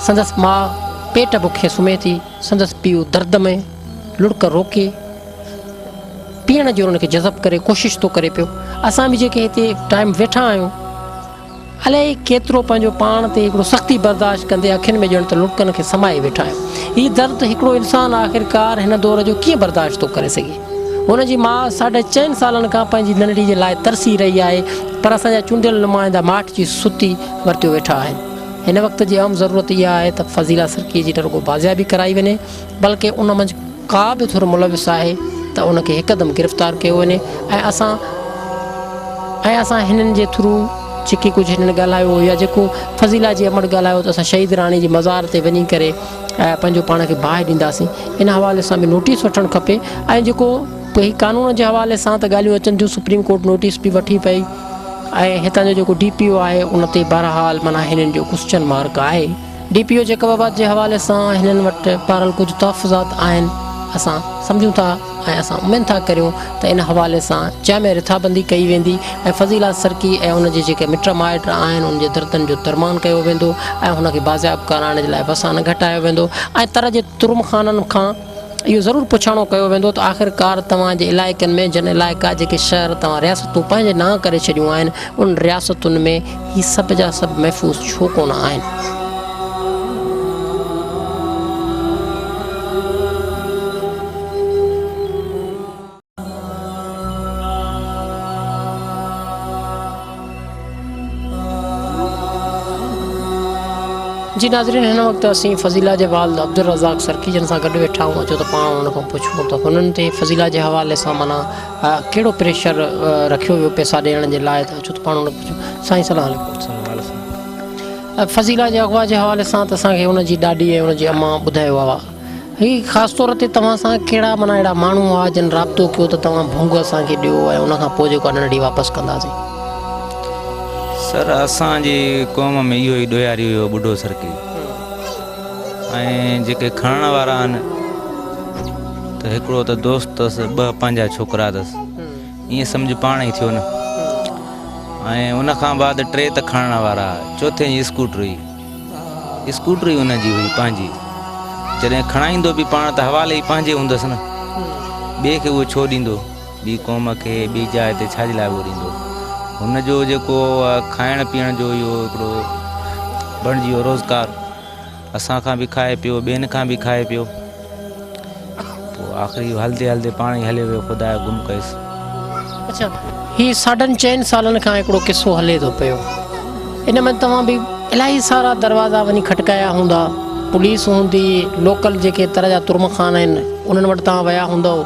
سندس ماء پيٽ بکي سمهي ٿي، سندس پيء درد ۾ لڙڪ روڪي پيئڻ جو ان کي جذب ڪري ڪوشش ٿو ڪري پيو. اسان به جيڪي هتي ٽائيم ويٺا آهيون. الائي ڪيترو پنهنجو پاڻ تي هڪڙو سختي برداشت ڪندي اکين ۾ ڄڻ ته لڙڪن کي سمائي ويٺا آهيون. هي درد هڪڙو انسان آخرڪار هن دور جو ڪيئن برداشت ٿو ڪري سگهي. هن جي ماء ساڍي چئن سالن کان پنهنجي ننڍڙي جي لاء ترسي رهي آهي پر اسان جا چونڊيل نمائندا ماٺ جي ستي ورتيو ويٺا آهن. هن وقت جي اهم ضرورت اها آهي ته فضيلا سرڪي جي نه رڳو بازيابي ڪرائي وڃي بلڪه ان منجهه ڪا به ڌر ملوث آهي ته ان کي هڪدم گرفتار ڪيو وڃي ۽ اسان ۽ اسان هنن جي ٿرو جيڪي ڪجهه هنن ڳالهايو يا جيڪو فضيلا جي امڙ ڳالهايو ته اسان شهيد راڻي جي مزار تي وڃي ڪري پنهنجو پاڻ کي باهه ڏينداسين ان حوالي سان به نوٽيس وٺڻ کپي ۽ جيڪو هي قانون جي حوالي سان ته ڳالهيون اچن ٿيون سپريم ڪورٽ نوٽيس به وٺي پئي ۽ هتان جو جيڪو ڊي پي او آهي ان تي بهرحال معنيٰ هنن جو ڪوسچن مارڪ آهي. ڊي پي او جيڪب آباد جي حوالي سان هنن وٽ بهرحال ڪجهه تحفظات آهن، اسان سمجهون ٿا ۽ اسان اميد ٿا ڪريون ته ان حوالي سان جامع رٿابندي ڪئي ويندي ۽ فضيلا سرڪي ۽ ان جي جيڪي مٽ مائٽ آهن ان جي دردن جو درمان ڪيو ويندو ۽ هن کي بازياب ڪرائڻ جي لاء وسان نه گهٽايو ويندو ۽ تر جي ترمخانن کان اهو ضرور پڇاڻو ڪيو ويندو ته آخرڪار توهان جي علائقن ۾ جن علائقا جيڪي شهر توهان رياستون پنهنجي نانء ڪري ڇڏيون آهن انهن رياستن ۾ هي سڀ جا سڀ محفوظ ڇو ڪونه آهن؟ جي ناظرين هن وقت اسين فضيلا جي والد عبدالرزاق سرڪي جن سان گڏ ويٺا آهيون اچو ته پاڻ انهن کان پڇون ته هنن تي فضيلا جي حوالي سان معنيٰ ڪهڙو پريشر رکيو ويو پئسا ڏيڻ جي لاء ته اچو ته پاڻ انهن کان پڇون سائين سلام عليڪم. فضيلا جي اغوا جي حوالي سان ته اسان کي ان جي ڏاڏي ۽ ان جي امان ٻڌايو آهي هي خاص طور تي توهان سان ڪهڙا معنيٰ اهڙا ماڻهو هئا جن رابطو ڪيو ته توهان ڀونگ اسان کي ڏيو ۽ ان کان پوء جيڪو آهي ننڍڙي واپس ڪنداسين. سر اسان جي قوم ۾ اهو ئي ڏوهاري هيو ٻڍو سرڪي ۽ جيڪي کڻڻ وارا آهن ته هڪڙو ته دوست اٿس ٻه پنهنجا ڇوڪرا اٿس ائين سمجهه پاڻ ئي ٿيو نه ۽ ان کان بعد ٽي ته کڻڻ وارا چوٿين جي اسڪوٽر هئي اسڪوٽر ئي ان جي هئي پنهنجي. جڏهن کڻائيندو به پاڻ ته حوالي ئي پنهنجي هوندس نه. ٻئي کي اهو ڇو ڏيندو؟ ٻي قوم کي ٻي جاء تي ڇا جي لاء اهو ڏيندو؟ هن جو جيڪو کائڻ پيئڻ جو اهو هڪڙو بڻجي ويو روزگار. اسان کان به کائي پيو، ٻين کان به کائي پيو. پوء آخري اهو هلندي هلندي پاڻ ئي هليو ويو خدا گم ڪيس. اڇا هي ساڍن چئن سالن کان هڪڙو قصو هلي ٿو پيو ان ۾ توهان به الاهي سارا دروازا وڃي کٽڪايا هوندا پوليس هوندي لوڪل جيڪي تر جا ترم خان آهن انهن وٽ توهان ويا هوندؤ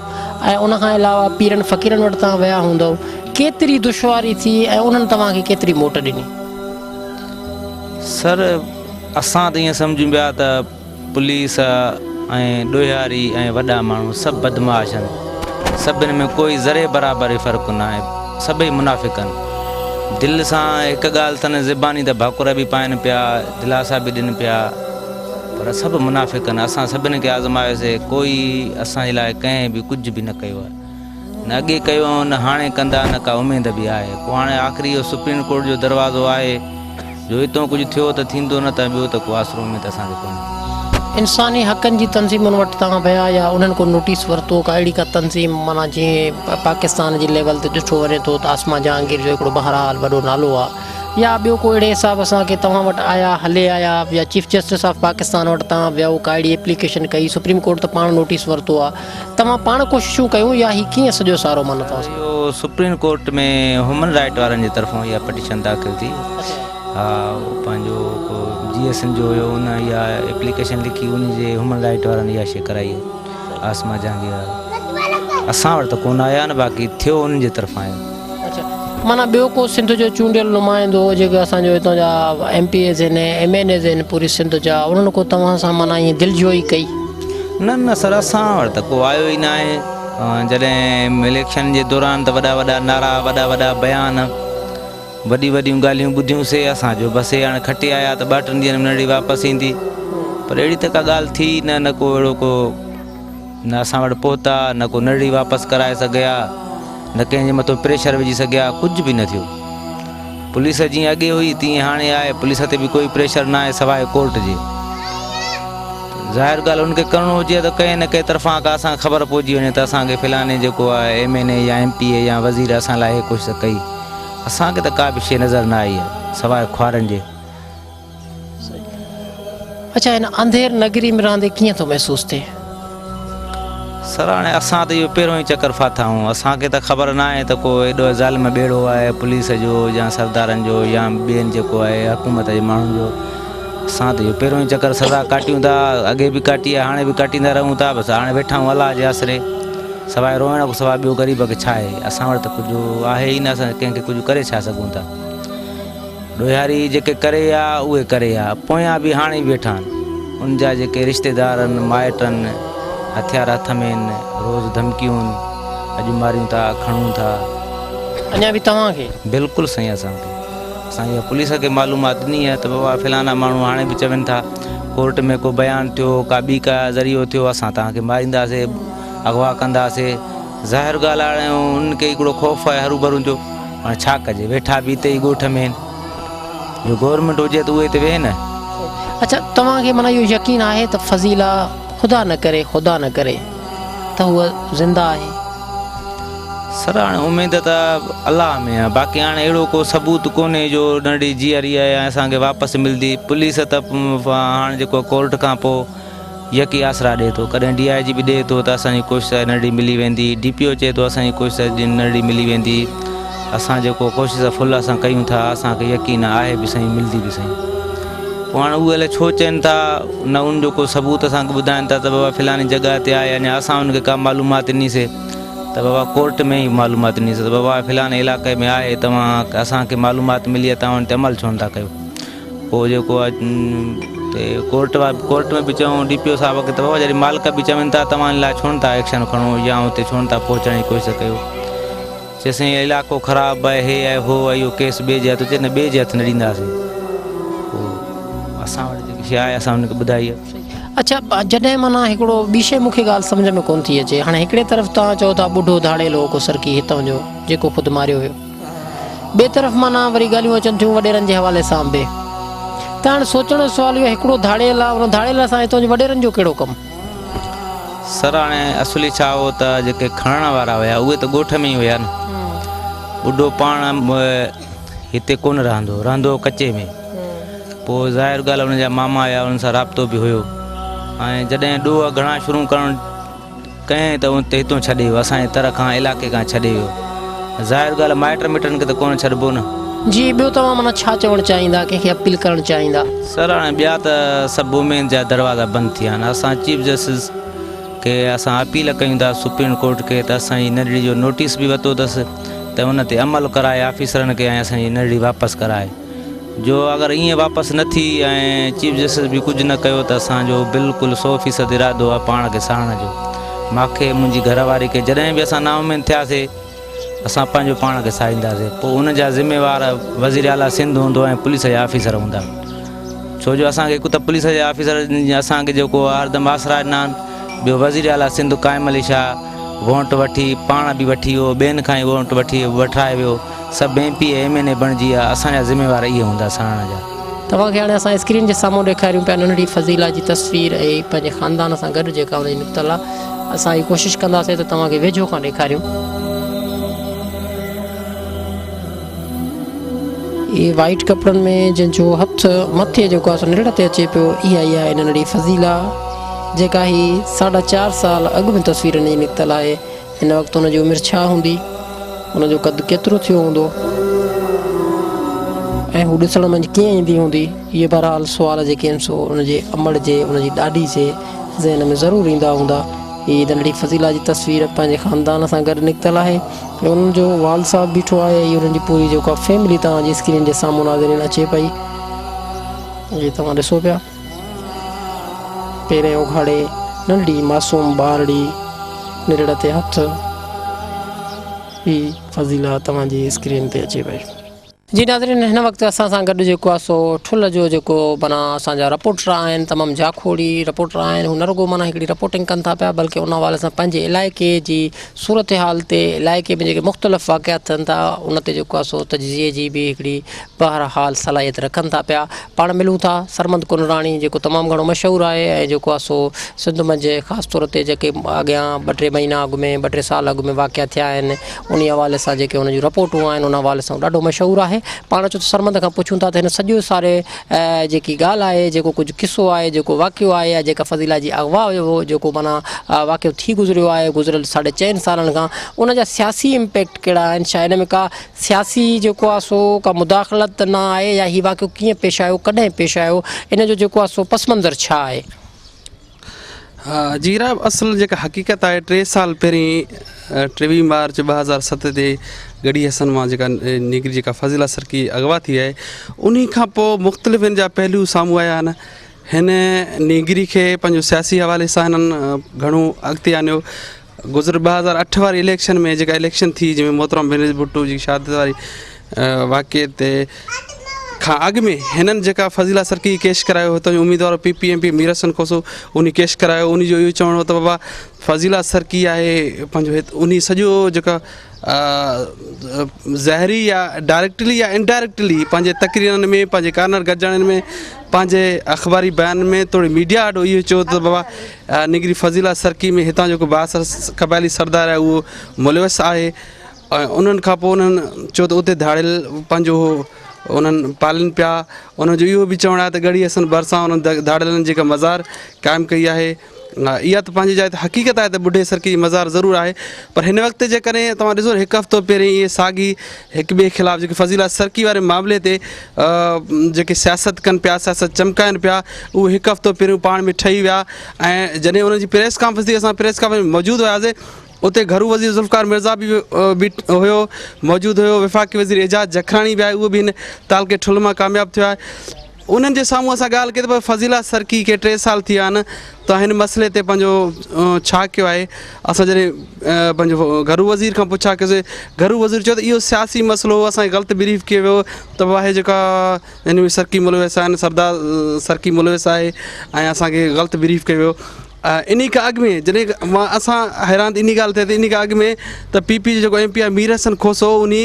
۽ ان کان علاوه پيرن فقيرن وٽ توهان ويا هوندؤ ڪيتري دشواري ٿي ۽ انهن توهان کي ڪيتري موٽ ڏني. سر اسان ته ائين سمجهون پيا ته پوليس ۽ ڏوهياري ۽ وڏا ماڻهو سڀ بدمعاش آهن. سڀن ۾ ڪوئي ذري برابر به فرق نه آهي. سڀئي منافق آهن. دل سان هڪ ڳالهه اٿن زباني ته ڀاڪر به پائن پيا، دلاسا به ڏين پيا پر سڀ منافق آهن. اسان سڀن کي آزمايوسي ڪوئي اسان جي لاء ڪنهن به ڪجهه به نه ڪيو آهي. نه اڳي ڪيو ۽ نه هاڻي ڪندا نه ڪا اميد به آهي. پوء هاڻي آخري اهو سپريم ڪورٽ جو دروازو آهي جو اتو ڪجهه ٿيو ته ٿيندو نه ته ٻيو ته ڪو آسرو اميد اسان کي ڪونهي. انساني حقن جي تنظيمن وٽ توهان ويا يا انهن ڪو نوٽيس ورتو ڪا اهڙي ڪا تنظيم معنيٰ جيئن پاڪستان جي ليول تي ڏٺو وڃي ٿو ته عاصمه جهانگير جو هڪڙو بهرحال وڏو نالو آهي. يا ٻيو ڪو اهڙي حساب سان ڪي توهان وٽ آيا هلي آيا يا چيف جسٽس آف پاڪستان وٽ توهان ويو ڪا اهڙي ايپليڪيشن ڪئي سپريم ڪورٽ ته پاڻ نوٽيس ورتو آ توهان پاڻ ڪوششون ڪيون يا هي ڪيئن سڄو سارو معنيٰ توهان سان. اهو سپريم ڪورٽ ۾ هيومن رائيٽ وارن جي طرفون اها پٽيشن داخل ٿي ها اهو پنهنجو ڪو جي ايس اين جو هيو ان اها ايپليڪيشن لکي ان جي هيومن رائيٽ وارن اها شي ڪرائي عاصمه جهانگير وارا اسان وٽ ته ڪونه آيا آهن باقي ٿيو انهن جي طرفان آهي. اڇا معنيٰ ٻيو ڪو سنڌ جو چونڊيل نمائندو جيڪي اسان جو هتان جا ايم پي ايز آهن ايم اين ايز آهن پوري سنڌ جا انهن ڪو توهان سان معنيٰ ائين دلجوئي ڪئي؟ نه نه سر اسان وٽ ته ڪو آيو ئي ناهي جڏهن اليڪشن جي دوران ته وڏا وڏا نعرا وڏا وڏا بيان وڏيون وڏيون ڳالهيون ٻڌيون سي اسان جو بس هي هاڻي کٽي آيا ته ٻه ٽن ڏينهن ۾ نڙي واپس ايندي پر اهڙي ته ڪا ڳالهه ٿي نه نه ڪو اهڙو ڪو نه اسان وٽ پهتا نه ڪو نڙي واپس ڪرائي سگهيا نه ڪنهن جي مٿو پريشر وجهي سگهيا ڪجهه به نه ٿيو پوليس جيئن اڳي هئي تيئن هاڻي آهي پوليس تي به ڪوئي پريشر نه آهي سواء ڪورٽ جي ظاهر ڳالهه ان کي ڪرڻو هجي ته ڪنهن نه ڪنهن طرفان ڪا اسان کي خبر پئجي وڃي ته اسان کي فلاني جيڪو آهي ايم اين اي يا ايم پي اي يا وزير اسان لاء هي ڪوشش ڪئي اسان کي ته ڪا به شيء نظر نه آئي آهي سواء خوارن جي. اڇا هن انڌير نگري ۾ رهندي ڪيئن ٿو محسوس ٿئي؟ سر هاڻي اسان ته اهو پهريون ئي چڪر ڦاٿا آهيون اسان کي ته خبر ناهي ته ڪو ايڏو ظالم ٻيڙو آهي پوليس جو يا سردارن جو يا ٻين جيڪو آهي حڪومت جي ماڻهن جو اسان ته اهو پهريون ئي چڪر سزا ڪاٽيون ٿا اڳي به ڪاٽي آهي هاڻي به ڪاٽيندا رهون ٿا بس هاڻي ويٺا آهيون الله جي آسري سواء روئڻ کان سواء ٻيو غريب کي ڇا آهي اسان وٽ ته ڪجهه آهي ئي نه اسان ڪنهن کي ڪجهه ڪري ڇا سگهون ٿا ڏوهاري جيڪي ڪري ويا اهي ڪري ويا پويان به هاڻي به ويٺا آهن ان جا جيڪي رشتيدار آهن مائٽ آهن هٿيار هٿ ۾ آهن روز ڌمڪيون آهن اڄ ماريون ٿا کڻون ٿا. اڃا به توهان کي؟ بلڪل سائين اسان کي اسان اها پوليس کي معلومات ڏني آهي ته بابا فلانا ماڻهو هاڻي به چون ٿا ڪورٽ ۾ ڪو بيان ٿيو ڪا ٻي ڪا ذريعو ٿيو اسان توهان کي مارينداسي اغوا ڪنداسي ظاهر ڳالهه آهي هاڻي انهن کي هڪڙو خوف آهي هروڀرو جو هاڻي ڇا ڪجي ويٺا به اتي ئي ڳوٺ ۾ آهن جو گورنمينٽ هجي ته اهي اتي ويهن نه. اڇا توهان کي معنيٰ اهو يقين آهي ته فضيلا خدا نه ڪري خدا نه ڪري ته هوء زنده آهي؟ سر هاڻي اميد ته الله ۾ آهي باقي هاڻي اهڙو ڪو ثبوت ڪونهي جو ننڍي جيئري آهي ۽ اسان کي واپس ملندي پوليس ته هاڻي جيڪو ڪورٽ کان پوء يڪي آسرا ڏئي ٿو ڪڏهن ڊي I جي به ڏئي ٿو ته اسان جي ڪوشش آهي ننڍڙي ملي ويندي ڊي پي او چئي ٿو اسان جي ڪوشش آهي ننڍڙي ملي ويندي اسان جيڪو ڪوشش فل اسان ڪيون ٿا اسان کي يقين آهي به سائين ملدي به سائين پوء هاڻي اهي الائي ڇو چين ٿا نه ان جو ڪو ثبوت اسان کي ٻڌائن ٿا ته بابا فلاني جڳهه تي آهي اڃا اسان ان کي ڪا معلومات ڏني سي ته بابا ڪورٽ ۾ ئي معلومات ڏني سي ته بابا فلاني علاقي ۾ آهي توهان اسان کي معلومات ملي آهي توهان ان تي عمل ڇو نٿا ڪيو پوء جيڪو آهي ته ڪورٽ ڪورٽ ۾ به چئون ڊي پي او صاحب کي ته بابا جڏهن مالڪ به چون ٿا توهان ان لاء ڇو نٿا ايڪشن کڻو يا اتي ڇو نٿا پهچڻ جي ڪوشش ڪيو چي سائين علائقو خراب آهي هي آهي هو آهي اهو ڪيس ٻئي جي هٿ چي نه ٻئي جي هٿ نه ڏينداسين پوء اسان وٽ جيڪي شيء آهي اسان ان کي ٻڌائي آهي. اڇا جڏهن معنيٰ هڪڙو ٻي شيء مون کي ڳالهه سمجهه ۾ ڪونه ٿي اچي هاڻي هڪڙي طرف توهان چئو ٿا ٻڍو ڌاڙيل هو ڪو سرڪي هتان جو جيڪو خود ماريو ويو ٻئي طرف معنيٰ وري ڳالهيون اچن ٿيون وڏيرن جي حوالي سان به ته هاڻي سوچڻ جو سوال اهو هڪڙو ڌاڙيل آهي ان ڌاڙيل سان هتان جي وڏيرن جو ڪهڙو ڪم؟ سر هاڻي اصلي ڇا هو ته جيڪي کڻڻ وارا هيا اهي ته ڳوٺ ۾ ئي هيا نه ٻڍو پاڻ هتي ڪونه رهندو هو رهندو هو ڪچي ۾ پوء ظاهر ڳالهه ان جا ماما هيا انهن سان رابطو به هيو ۽ جڏهن ڏوهه گهڻا شروع ڪرڻ ڪئين ته اتي هتون ڇڏي ويو اسان جي تر کان علائقي کان ڇڏي ويو ظاهر ڳالهه مائٽ مٽن کي ته ڪونه ڇڏبو نه. جي ٻيو توهان معنيٰ ڇا چوڻ چاهيندا ڪنهن کي اپيل ڪرڻ چاهيندا. سر هاڻي ٻيا ته سڀ اميد جا دروازا بند ٿي ويا آهن اسان چيف جسٽس کي اسان اپيل ڪيون ٿا سپريم ڪورٽ کي ته اسان جي ننڍڙي جو نوٽيس به ورتو اٿس ته ان تي عمل ڪرائي آفيسرن کي ۽ اسان جي ننڍڙي واپس ڪرائي. جو اگر ائين واپس نه ٿي ۽ چيف جسٽس به ڪجهه نه ڪيو ته اسان جو بلڪل سو فيصد ارادو آهي پاڻ کي ساڙڻ جو. ماکي منهنجي گهر واري کي جڏهن به اسان نااميد ٿياسي اسان پنهنجو پاڻ کي ساڙينداسي پوء ان جا ذميوار وزير اعليٰ سنڌ هوندو ۽ پوليس جا آفيسر هوندا ڇو جو اسان کي هڪ ته پوليس جا آفيسر اسان کي جيڪو هردم آسرا ڏنا آهن ٻيو وزير اعليٰ سنڌ قائم علي شاهه وونٽ وٺي پاڻ به وٺي ويو ٻين کان ئي وونٽ وٺي وٺرائي ويو. سڀ M P A M N A بڻجي ويا اسان جا ذميوار اهي هوندا ساڻڻ جا. توهان کي هاڻي اسان اسڪرين جي سامهون ڏيکاريون پيا ننڍڙي فضيلا جي تصوير ۽ پنهنجي خاندان سان گڏ جيڪا ان جي نڪتل آ اسان هي ڪوشش ڪنداسين ته توهان کي ويجهو کان ڏيکاريون. هي وائيٽ ڪپڙن ۾ جنهن جو هٿ مٿي جيڪو آهي سو نرڙ تي اچي پيو اها ئي آهي ننڍڙي فضيلا جيڪا هي ساڍا چار سال اڳ ۾ تصوير هن جي نڪتل آهي. هن وقت هن جي عمر ڇا هوندي؟ هن جو قد ڪيترو ٿيو هوندو؟ ۽ هو ڏسڻ منجهه ڪيئن ايندي هوندي؟ اهي بهرحال سوال جيڪي آهن سو ان جي امڙ جي، ان جي ڏاڏي جي ذهن ۾ ضرور ايندا هوندا. هي ننڍڙي فضيلا جي تصوير پنهنجي خاندان سان گڏ نڪتل آهي ۽ انهن جو والد صاحب بيٺو آهي ۽ انهن جي پوري جيڪا فيملي توهان جي اسڪرين جي سامهون ناظرين اچي پئي. هي توهان ڏسو پيا. پيرين اگهاڙي ننڍڙي معصوم ٻارڙي نرڙ تي هٿ هي فضيلا توهان جي اسڪرين تي اچي پئي. جي ناظرين هن وقت اسان سان گڏ جيڪو آهي سو ٺل جو جيڪو معنيٰ اسان جا رپورٽر آهن تمام جاکوڙي رپورٽر آهن هو نه رڳو معنيٰ هڪڙي رپورٽنگ ڪن ٿا پيا بلڪه ان حوالي سان پنهنجي علائقي جي صورتحال تي علائقي ۾ جيڪي مختلف واقعات ٿين ٿا ان تي جيڪو آهي سو تجزيي جي به هڪڙي بهرحال صلاحيت رکن ٿا پيا پاڻ ملون ٿا سرمد ڪنراڻي جيڪو تمام گهڻو مشهور آهي ۽ جيڪو آهي سو سنڌ منجهه خاص طور تي جيڪي اڳيان ٻه ٽي مهينا اڳ ۾ ٻه ٽي سال اڳ ۾ واقعا ٿيا آهن انهي حوالي سان جيڪي هن جون رپورٽون آهن ان حوالي سان ڏاڍو مشهور آهي پاڻ اچو ته سرمد کان پڇون ٿا ته هن سڄو ساري جيڪي ڳالهه آهي جيڪو ڪجهه قصو آهي جيڪو واقعو آهي يا جيڪا فضيلا جي اغوا جو جيڪو معنيٰ واقعو ٿي گذريو آهي گذريل ساڍي چئن سالن کان ان جا سياسي امپيڪٽ ڪهڙا آهن ڇا ان ۾ ڪا سياسي جيڪو آ سو ڪا مداخلت ته نه آهي يا هي واقعو ڪيئن پيش آيو ڪڏهن پيش آيو ان جو جيڪو آ سو پس منظر ڇا آهي؟ ها جي راب اصل جيڪا حقيقت آهي ٽي سال پهرين 23 مارچ 2007 تي ڳڙهي حسن مان جيڪا نيگري جيڪا فضيلا سرڪي اغوا ٿي آهي انهي کان پوء مختلف ان جا پهلو سامهون آيا آهن هن نيگري کي پنهنجو سياسي حوالي سان هنن گهڻو اڳتي آنيو گذريل 2008 واري اليڪشن ۾ جيڪا اليڪشن ٿي جنهن ۾ محترم بينظير ڀٽو جي شهادت واري واقعي تي کان اڳ ۾ هنن جيڪا فضيلا سرڪي ڪيس ڪرايو هتان جو اميدوار P P M P Mir Hassan Khoso انهي ڪيس ڪرايو انهي جو اهو چوڻ هو ته بابا فضيلا سرڪي آهي پنهنجو هت انهي سڄو جيڪا ظاهري يا ڊائريڪٽلي يا انڊائريڪٽلي پنهنجي تقريرن ۾ پنهنجي ڪارنر گڏجاڻين ۾ پنهنجي اخباري بيان ۾ توڙي ميڊيا آڏو اهو چيو ته بابا نگري فضيلا سرڪي ۾ هتان جيڪو بااثر قبائلي سردار آهي اهو ملوث آهي ۽ انهن کان پوء انهن چيو ته اتي ڌاڙيل پنهنجو انهن پالين پيا انهن جو اهو به چوڻ آهي ته ڳڙهي حسن ڀرسان انهن ڌاڙيلن جيڪا مزار قائم ڪئي آهي اها ته پنهنجي جاء تي حقيقت آهي ته ٻڍي سرڪي جي مزار ضرور آهي پر هن وقت جيڪڏهن توهان ڏسو هڪ هفتو پهرين اهي ساڳي هڪ ٻئي خلاف جيڪي فضيلا سرڪي واري معاملي تي جيڪي سياست ڪن پيا سياست چمڪائن پيا اهي هڪ هفتو پهريون پاڻ ۾ ٺهي ويا ۽ جڏهن انهن جي پريس ڪانفرنس ٿي اسان پريس ڪانفرنس ۾ موجود هياسي اتي گهرو وزير ذوالفقار مرزا به هيو موجود هيو وفاقي وزير اعجاز جکراڻي به آهي اهو به هن تعلقي ٺل مان ڪامياب ٿيو آهي انهن جي سامهون اسان ڳالهه ڪئي ته فضيلا سرڪي کي ٽي سال ٿي ويا آهن ته هن مسئلي تي پنهنجو ڇا ڪيو آهي اسان جڏهن پنهنجو گهرو وزير کان پڇا ڪيوسي گهرو وزير چيو ته اهو سياسي مسئلو هو اسان کي غلط بريف ڪيو ويو ته بابا هي جيڪا هن ۾ سرڪي ملوث آهن سردار سرڪي ملوث آهي ۽ اسان کي غلط بريف ڪيو ويو انهي کان اڳ ۾ جڏهن مان اسان حيران انهي ڳالهه تي ته انهي کان اڳ ۾ ته پي پي جو جيڪو ايم پي آهي مير حسن کوسو انهي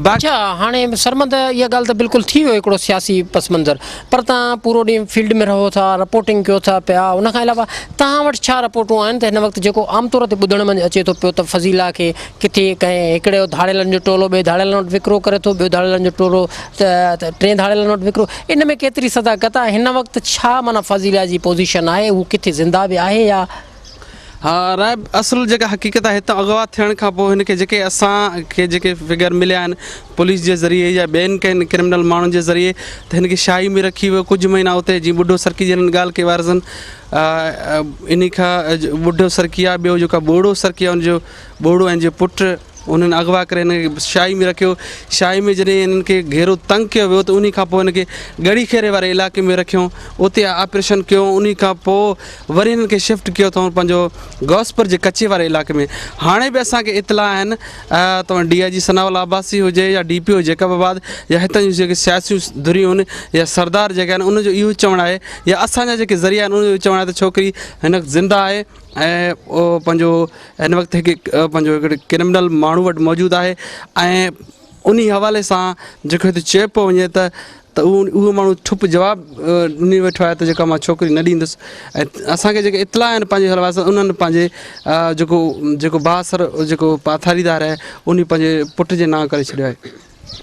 باقي اڇا هاڻي سرمد اها ڳالهه ته بلڪل ٿي ويو هڪڙو سياسي پس منظر پر توهان پورو ڏينهن فيلڊ ۾ رهو ٿا رپورٽنگ ڪيو ٿا پيا ان کان علاوه توهان وٽ ڇا رپورٽون آهن ته هن وقت جيڪو عام طور تي ٻڌڻ منجهه اچي ٿو پيو ته فضيلا کي ڪٿي ڪنهن هڪڙي ڌاڙيلن جو ٽولو ٻئي ڌاڙيلن وٽ وڪرو ڪري ٿو ٻيو ڌاڙيلن جو ٽولو ته ٽئين ڌاڙيلن وٽ وڪرو ان ۾ ڪيتري صداقت آهي هن وقت ڇا معنيٰ فضيلا جي پوزيشن آهي هو ڪٿي زنده به آهي يا. ها رائب اصل جيڪا حقيقت آهي هتان اغوا ٿيڻ کان پوء هن کي جيڪي اسان کي جيڪي فگر مليا آهن پوليس جي ذريعي يا ٻين ڪنهن ڪرمنل ماڻهن جي ذريعي ته هن کي شاهي ۾ رکي ويو ڪجهه مهينا اتي جيئن ٻڍو سرڪي جي هنن ڳالهه ڪئي وارثن انهي کان ٻڍو سرڪي آهي ٻيو جيڪا ٻوڙو سرڪي آهي ان جو ٻوڙو ۽ جو پٽ انهن اغوا ڪري هن کي شاهي ۾ رکيو. شاهي ۾ جڏهن هنن کي گهيرو تنگ ڪيو ويو ته انهي کان پوء هن کي ڳڙهي خيري واري علائقي ۾ رکيو اتي آپريشن ڪيو انهي کان پوء وري هنن کي شفٽ ڪيو اٿئون پنهنجو غوثپور جي ڪچي واري علائقي ۾ هاڻي به اسان کي اطلاع آهن ته D I G Sanaullah Abbasi هجي يا ڊي پي او جيڪب آباد يا هتان جون جيڪي سياسيون ڌريون آهن يا سردار جيڪي آهن انهن جو اهو چوڻ آهي يا اسان جا جيڪي ذريعا آهن انهن جو اهو چوڻ آهي ته ڇوڪري هن وقت زنده آهي ۽ اهو پنهنجو هن وقت هڪ پنهنجو هڪڙي ڪرمنل ماڻهو وٽ موجود آهي ۽ انهي حوالي سان جيڪو هتي چيو پيو وڃي ته ته اهو اهو ماڻهو ٺپ جواب ڏني ويٺو آهي ته جيڪا مان ڇوڪري نه ڏيندس ۽ اسان کي جيڪي اطلاع آهن پنهنجي حوالي سان انهن پنهنجي جيڪو جيڪو بااثر جيڪو پاٿاريدار آهي انهي پنهنجي پٽ جي نانء ڪري ڇڏيو آهي.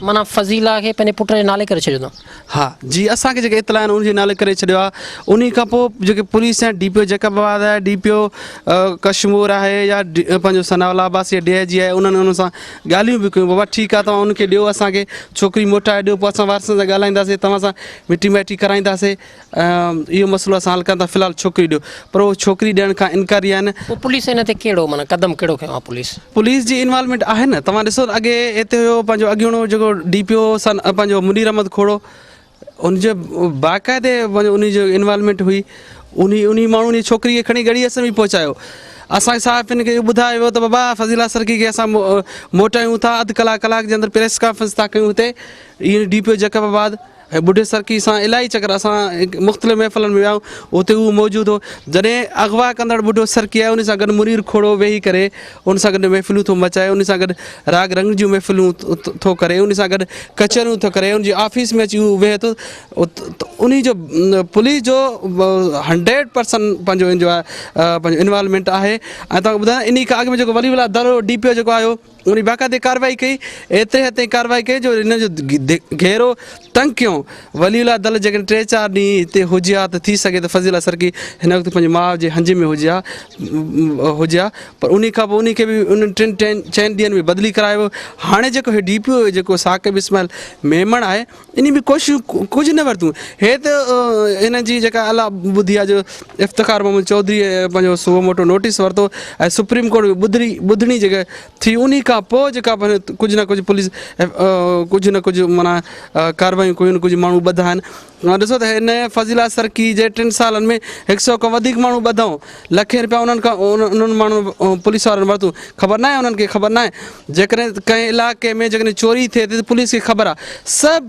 معنيٰ فضيلا کي پنهنجي پٽ جي نالي ڪري ڇڏيو اٿئون. ها جي اسان کي جيڪي اطلاع آهن ان جي نالي ڪري ڇڏيو آهي انهي کان پوء جيڪي پوليس ۽ ڊي پي او جيڪب آباد آهي ڊي پي او ڪشمور آهي يا پنهنجو ثناء الله عباسي يا ڊي I جي آهي انهن انهن سان ڳالهيون به ڪيون بابا ٺيڪ آهي توهان ان کي ڏيو اسان کي ڇوڪري موٽائي ڏيو پوء اسان وارثن سان ڳالهائينداسين توهان سان مٽي مائٽي ڪرائينداسين اهو مسئلو اسان حل ڪرڻ ٿا في الحال ڇوڪري ڏيو پر اهو ڇوڪري ڏيڻ کان انڪاري آهن. پوء پوليس ان تي ڪهڙو معنيٰ قدم ڪهڙو کنيو آهي پوليس؟ پوليس جي انوالومينٽ آهي نه توهان ڏسو ته اڳي هتي هيو پنهنجو اڳيڻو جيڪو ڊي پي او سن پنهنجو منير احمد کوڙو ان جو باقاعدي پنهنجو ان جو انوالومينٽ هئي انهي انهي ماڻهو انهي ڇوڪري کي کڻي ڳڙهي اسيمبلي پهچايو اسان صحافين کي اهو ٻڌايو ويو ته بابا فضيلا سرڪي کي اسان موٽايون ٿا اڌ ڪلاڪ ڪلاڪ جي اندر پريس ڪانفرنس ٿا ڪيون هتي اهي ڊي پي او جيڪب آباد ۽ ٻڍي سرڪي سان الاهي چڪر اسان مختلف محفلن ۾ ويا آهيون اتي هو موجود هو جڏهن اغوا ڪندڙ ٻڍو سرڪي آيو ان سان گڏ منير کوڙو ويهي ڪري ان سان گڏ محفلون ٿو مچائي ان سان گڏ راڳ رنگ جون محفلون ٿو ڪري ان سان گڏ ڪچهريون ٿو ڪري ان جي آفيس ۾ اچي هو ويهي ٿو انهي جو پوليس جو هنڊريڊ پرسنٽ پنهنجو ان جو آهي پنهنجو انوالومينٽ آهي ۽ توهان کي ٻڌايان انهي کان اڳ ۾ جيڪو ولي الله درو ڊي پي او جيڪو آيو انهي باقاعدي ڪارروائي ڪئي، ايتري حد تائين ڪارروائي ڪئي جو ان جو گهيرو تنگ ڪيو. ولي الله دل جيڪڏهن ٽي چار ڏينهن هتي هجي ها ته ٿي سگهي ته فضيلا سرڪي هن وقت پنهنجي ماء جي هنج ۾ هجي ها هجي ها پر انهي کان پوء انهي کي به انهن ٽن ٽين چئن ڏينهن ۾ بدلي ڪرايو ويو. هاڻي جيڪو هي ڊي پي او جيڪو ثاقب اسماعيل ميمڻ آهي انهي به ڪوششون ڪجهه نه ورتيون. هي ته هن جي جيڪا الله ٻڌي آهي جو افتخار محمد چوڌري پنهنجو سو موٽو نوٽيس ورتو ۽ سپريم ڪورٽ ۾ ٻڌڻي ٻڌڻي جيڪا ٿي انهي کان پوء جيڪا ڪجهه نه ڪجهه پوليس ڪجهه نه ڪجهه معنيٰ ڪاروايون ڪيون ڪجهه ماڻهو ٻڌا آهن. اوهان ڏسو ته هن فضيلا سرڪي جي ٽن سالن ۾ هڪ سئو کان وڌيڪ ماڻهو ٻڌائون لکين رپيا انهن کان انهن ماڻهن پوليس وارن ورتون خبر ناهي انهن کي خبر ناهي جيڪڏهن ڪنهن علائقي ۾ جيڪڏهن چوري ٿئي ٿي ته پوليس کي خبر آهي سڀ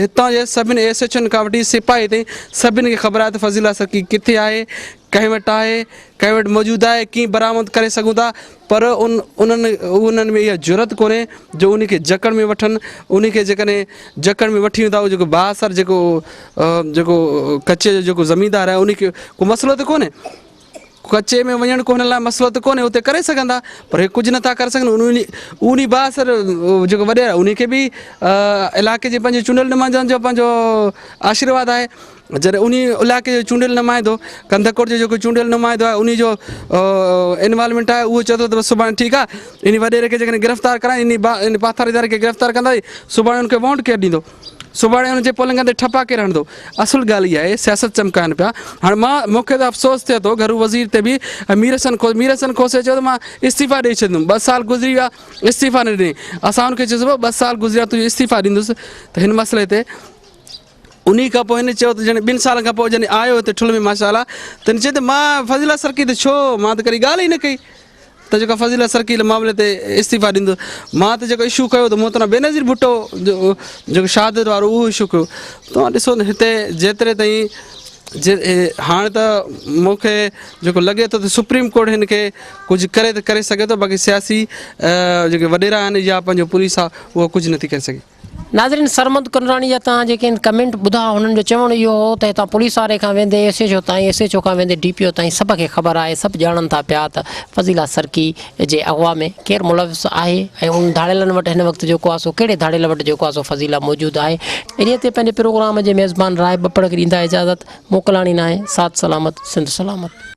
هتان جي سڀني ايس ايڇ اوئن کان وٺي سپاهي تائين سڀني کي خبر آهي ته فضيلا سرڪي ڪٿي آهي ڪنهن وٽ آهي ڪنهن وٽ موجود آهي ڪيئن برآمد ڪري سگهون ٿا پر ان انهن انهن ۾ اها جرئت ڪونهي جو ان کي جڪڙ ۾ وٺن ان کي جيڪڏهن جڪڙ ۾ وٺي ويندا جيڪو بااثر جيڪو جيڪو ڪچي جو جيڪو زميندار آهي ان کي ڪو مسئلو ته ڪونهي ڪچي ۾ وڃڻ ڪو هن لاء مسئلو ته ڪونهي اتي ڪري سگهندا پر هي ڪجهه نٿا ڪري سگهن ان بااثر جيڪو وڏيرو آهي ان کي به علائقي جي پنهنجي چونڊيل نمائندن جو پنهنجو آشيرواد آهي جڏهن انهي علائقي جو چونڊيل نمائندو ڪنڌڪوٽ جو جيڪو چونڊيل نمائندو آهي انهي جو انوالومينٽ آهي اهو چئي ٿو ته بس سڀاڻي ٺيڪ آهي انهي وڏيري کي جيڪڏهن گرفتار ڪرائين انهي پاٿاريدار کي گرفتار ڪنداسين سڀاڻي ان کي وونٽ ڪير ڏيندو سڀاڻي ان جي پولنگن تي ٺپا ڪير هڻندو اصل ڳالهه اها آهي سياست چمڪائن پيا هاڻي مان مون کي ته افسوس ٿئي ٿو گهرو وزير تي به مير حسن کوسي مير حسن کوسي چيو ته مان استعيفا ڏئي ڇڏيندم ٻه سال گذري ويا استعيفا نه ڏني اسان ان کي چيوسين ٻه سال گذريا تنهنجي استعيفا ڏيندس ته هن مسئلي تي انهي کان پوء هن چيو ته جڏهن ٻن سالن کان پوء جڏهن آيو هتي ٺل ۾ ماشاء الله ته هن چيو ته مان فضيلا سرڪي تي ڇو مان ته ڪڏهن ڳالهه ئي نه ڪئي ته جيڪا فضيلا سرڪي معاملي تي استعيفا ڏيندو مان ته جيڪو اشو ڪيو ته محترمه بينظير ڀٽو جو جيڪو شهادت وارو اهو اشو ڪيو توهان ڏسو نه هتي جيتري تائين جي هاڻ ته مون کي جيڪو لڳي ٿو ته سپريم ڪورٽ هن کي ڪجهه ڪري ته ڪري سگهي ٿو باقي سياسي جيڪي وڏيرا آهن يا پنهنجو پوليس آهي اهو ڪجهه نٿي ڪري سگهي. ناظرين سرمد ڪنراڻي جا توهان جيڪي ڪمينٽ ٻڌا هنن جو چوڻ اهو هو ته هتان پوليس واري کان ويندي ايس ايڇ او تائين ايس ايڇ او کان ويندي ڊي پي او تائين سڀ کي خبر آهي سڀ ڄاڻن ٿا پيا ته فضيلا سرڪي جي اغوا ۾ ڪير ملوث آهي ۽ ان ڌاڙيلن وٽ هن وقت جيڪو آهي سو ڪهڙي ڌاڙيل وٽ جيڪو آهي سو فضيلا موجود آهي انهي تي پنهنجي پروگرام جي ميزبان راء ٻپڙ کي ڏيندا اجازت موڪلاڻي ناهي ساٿ سلامت سنڌ سلامت.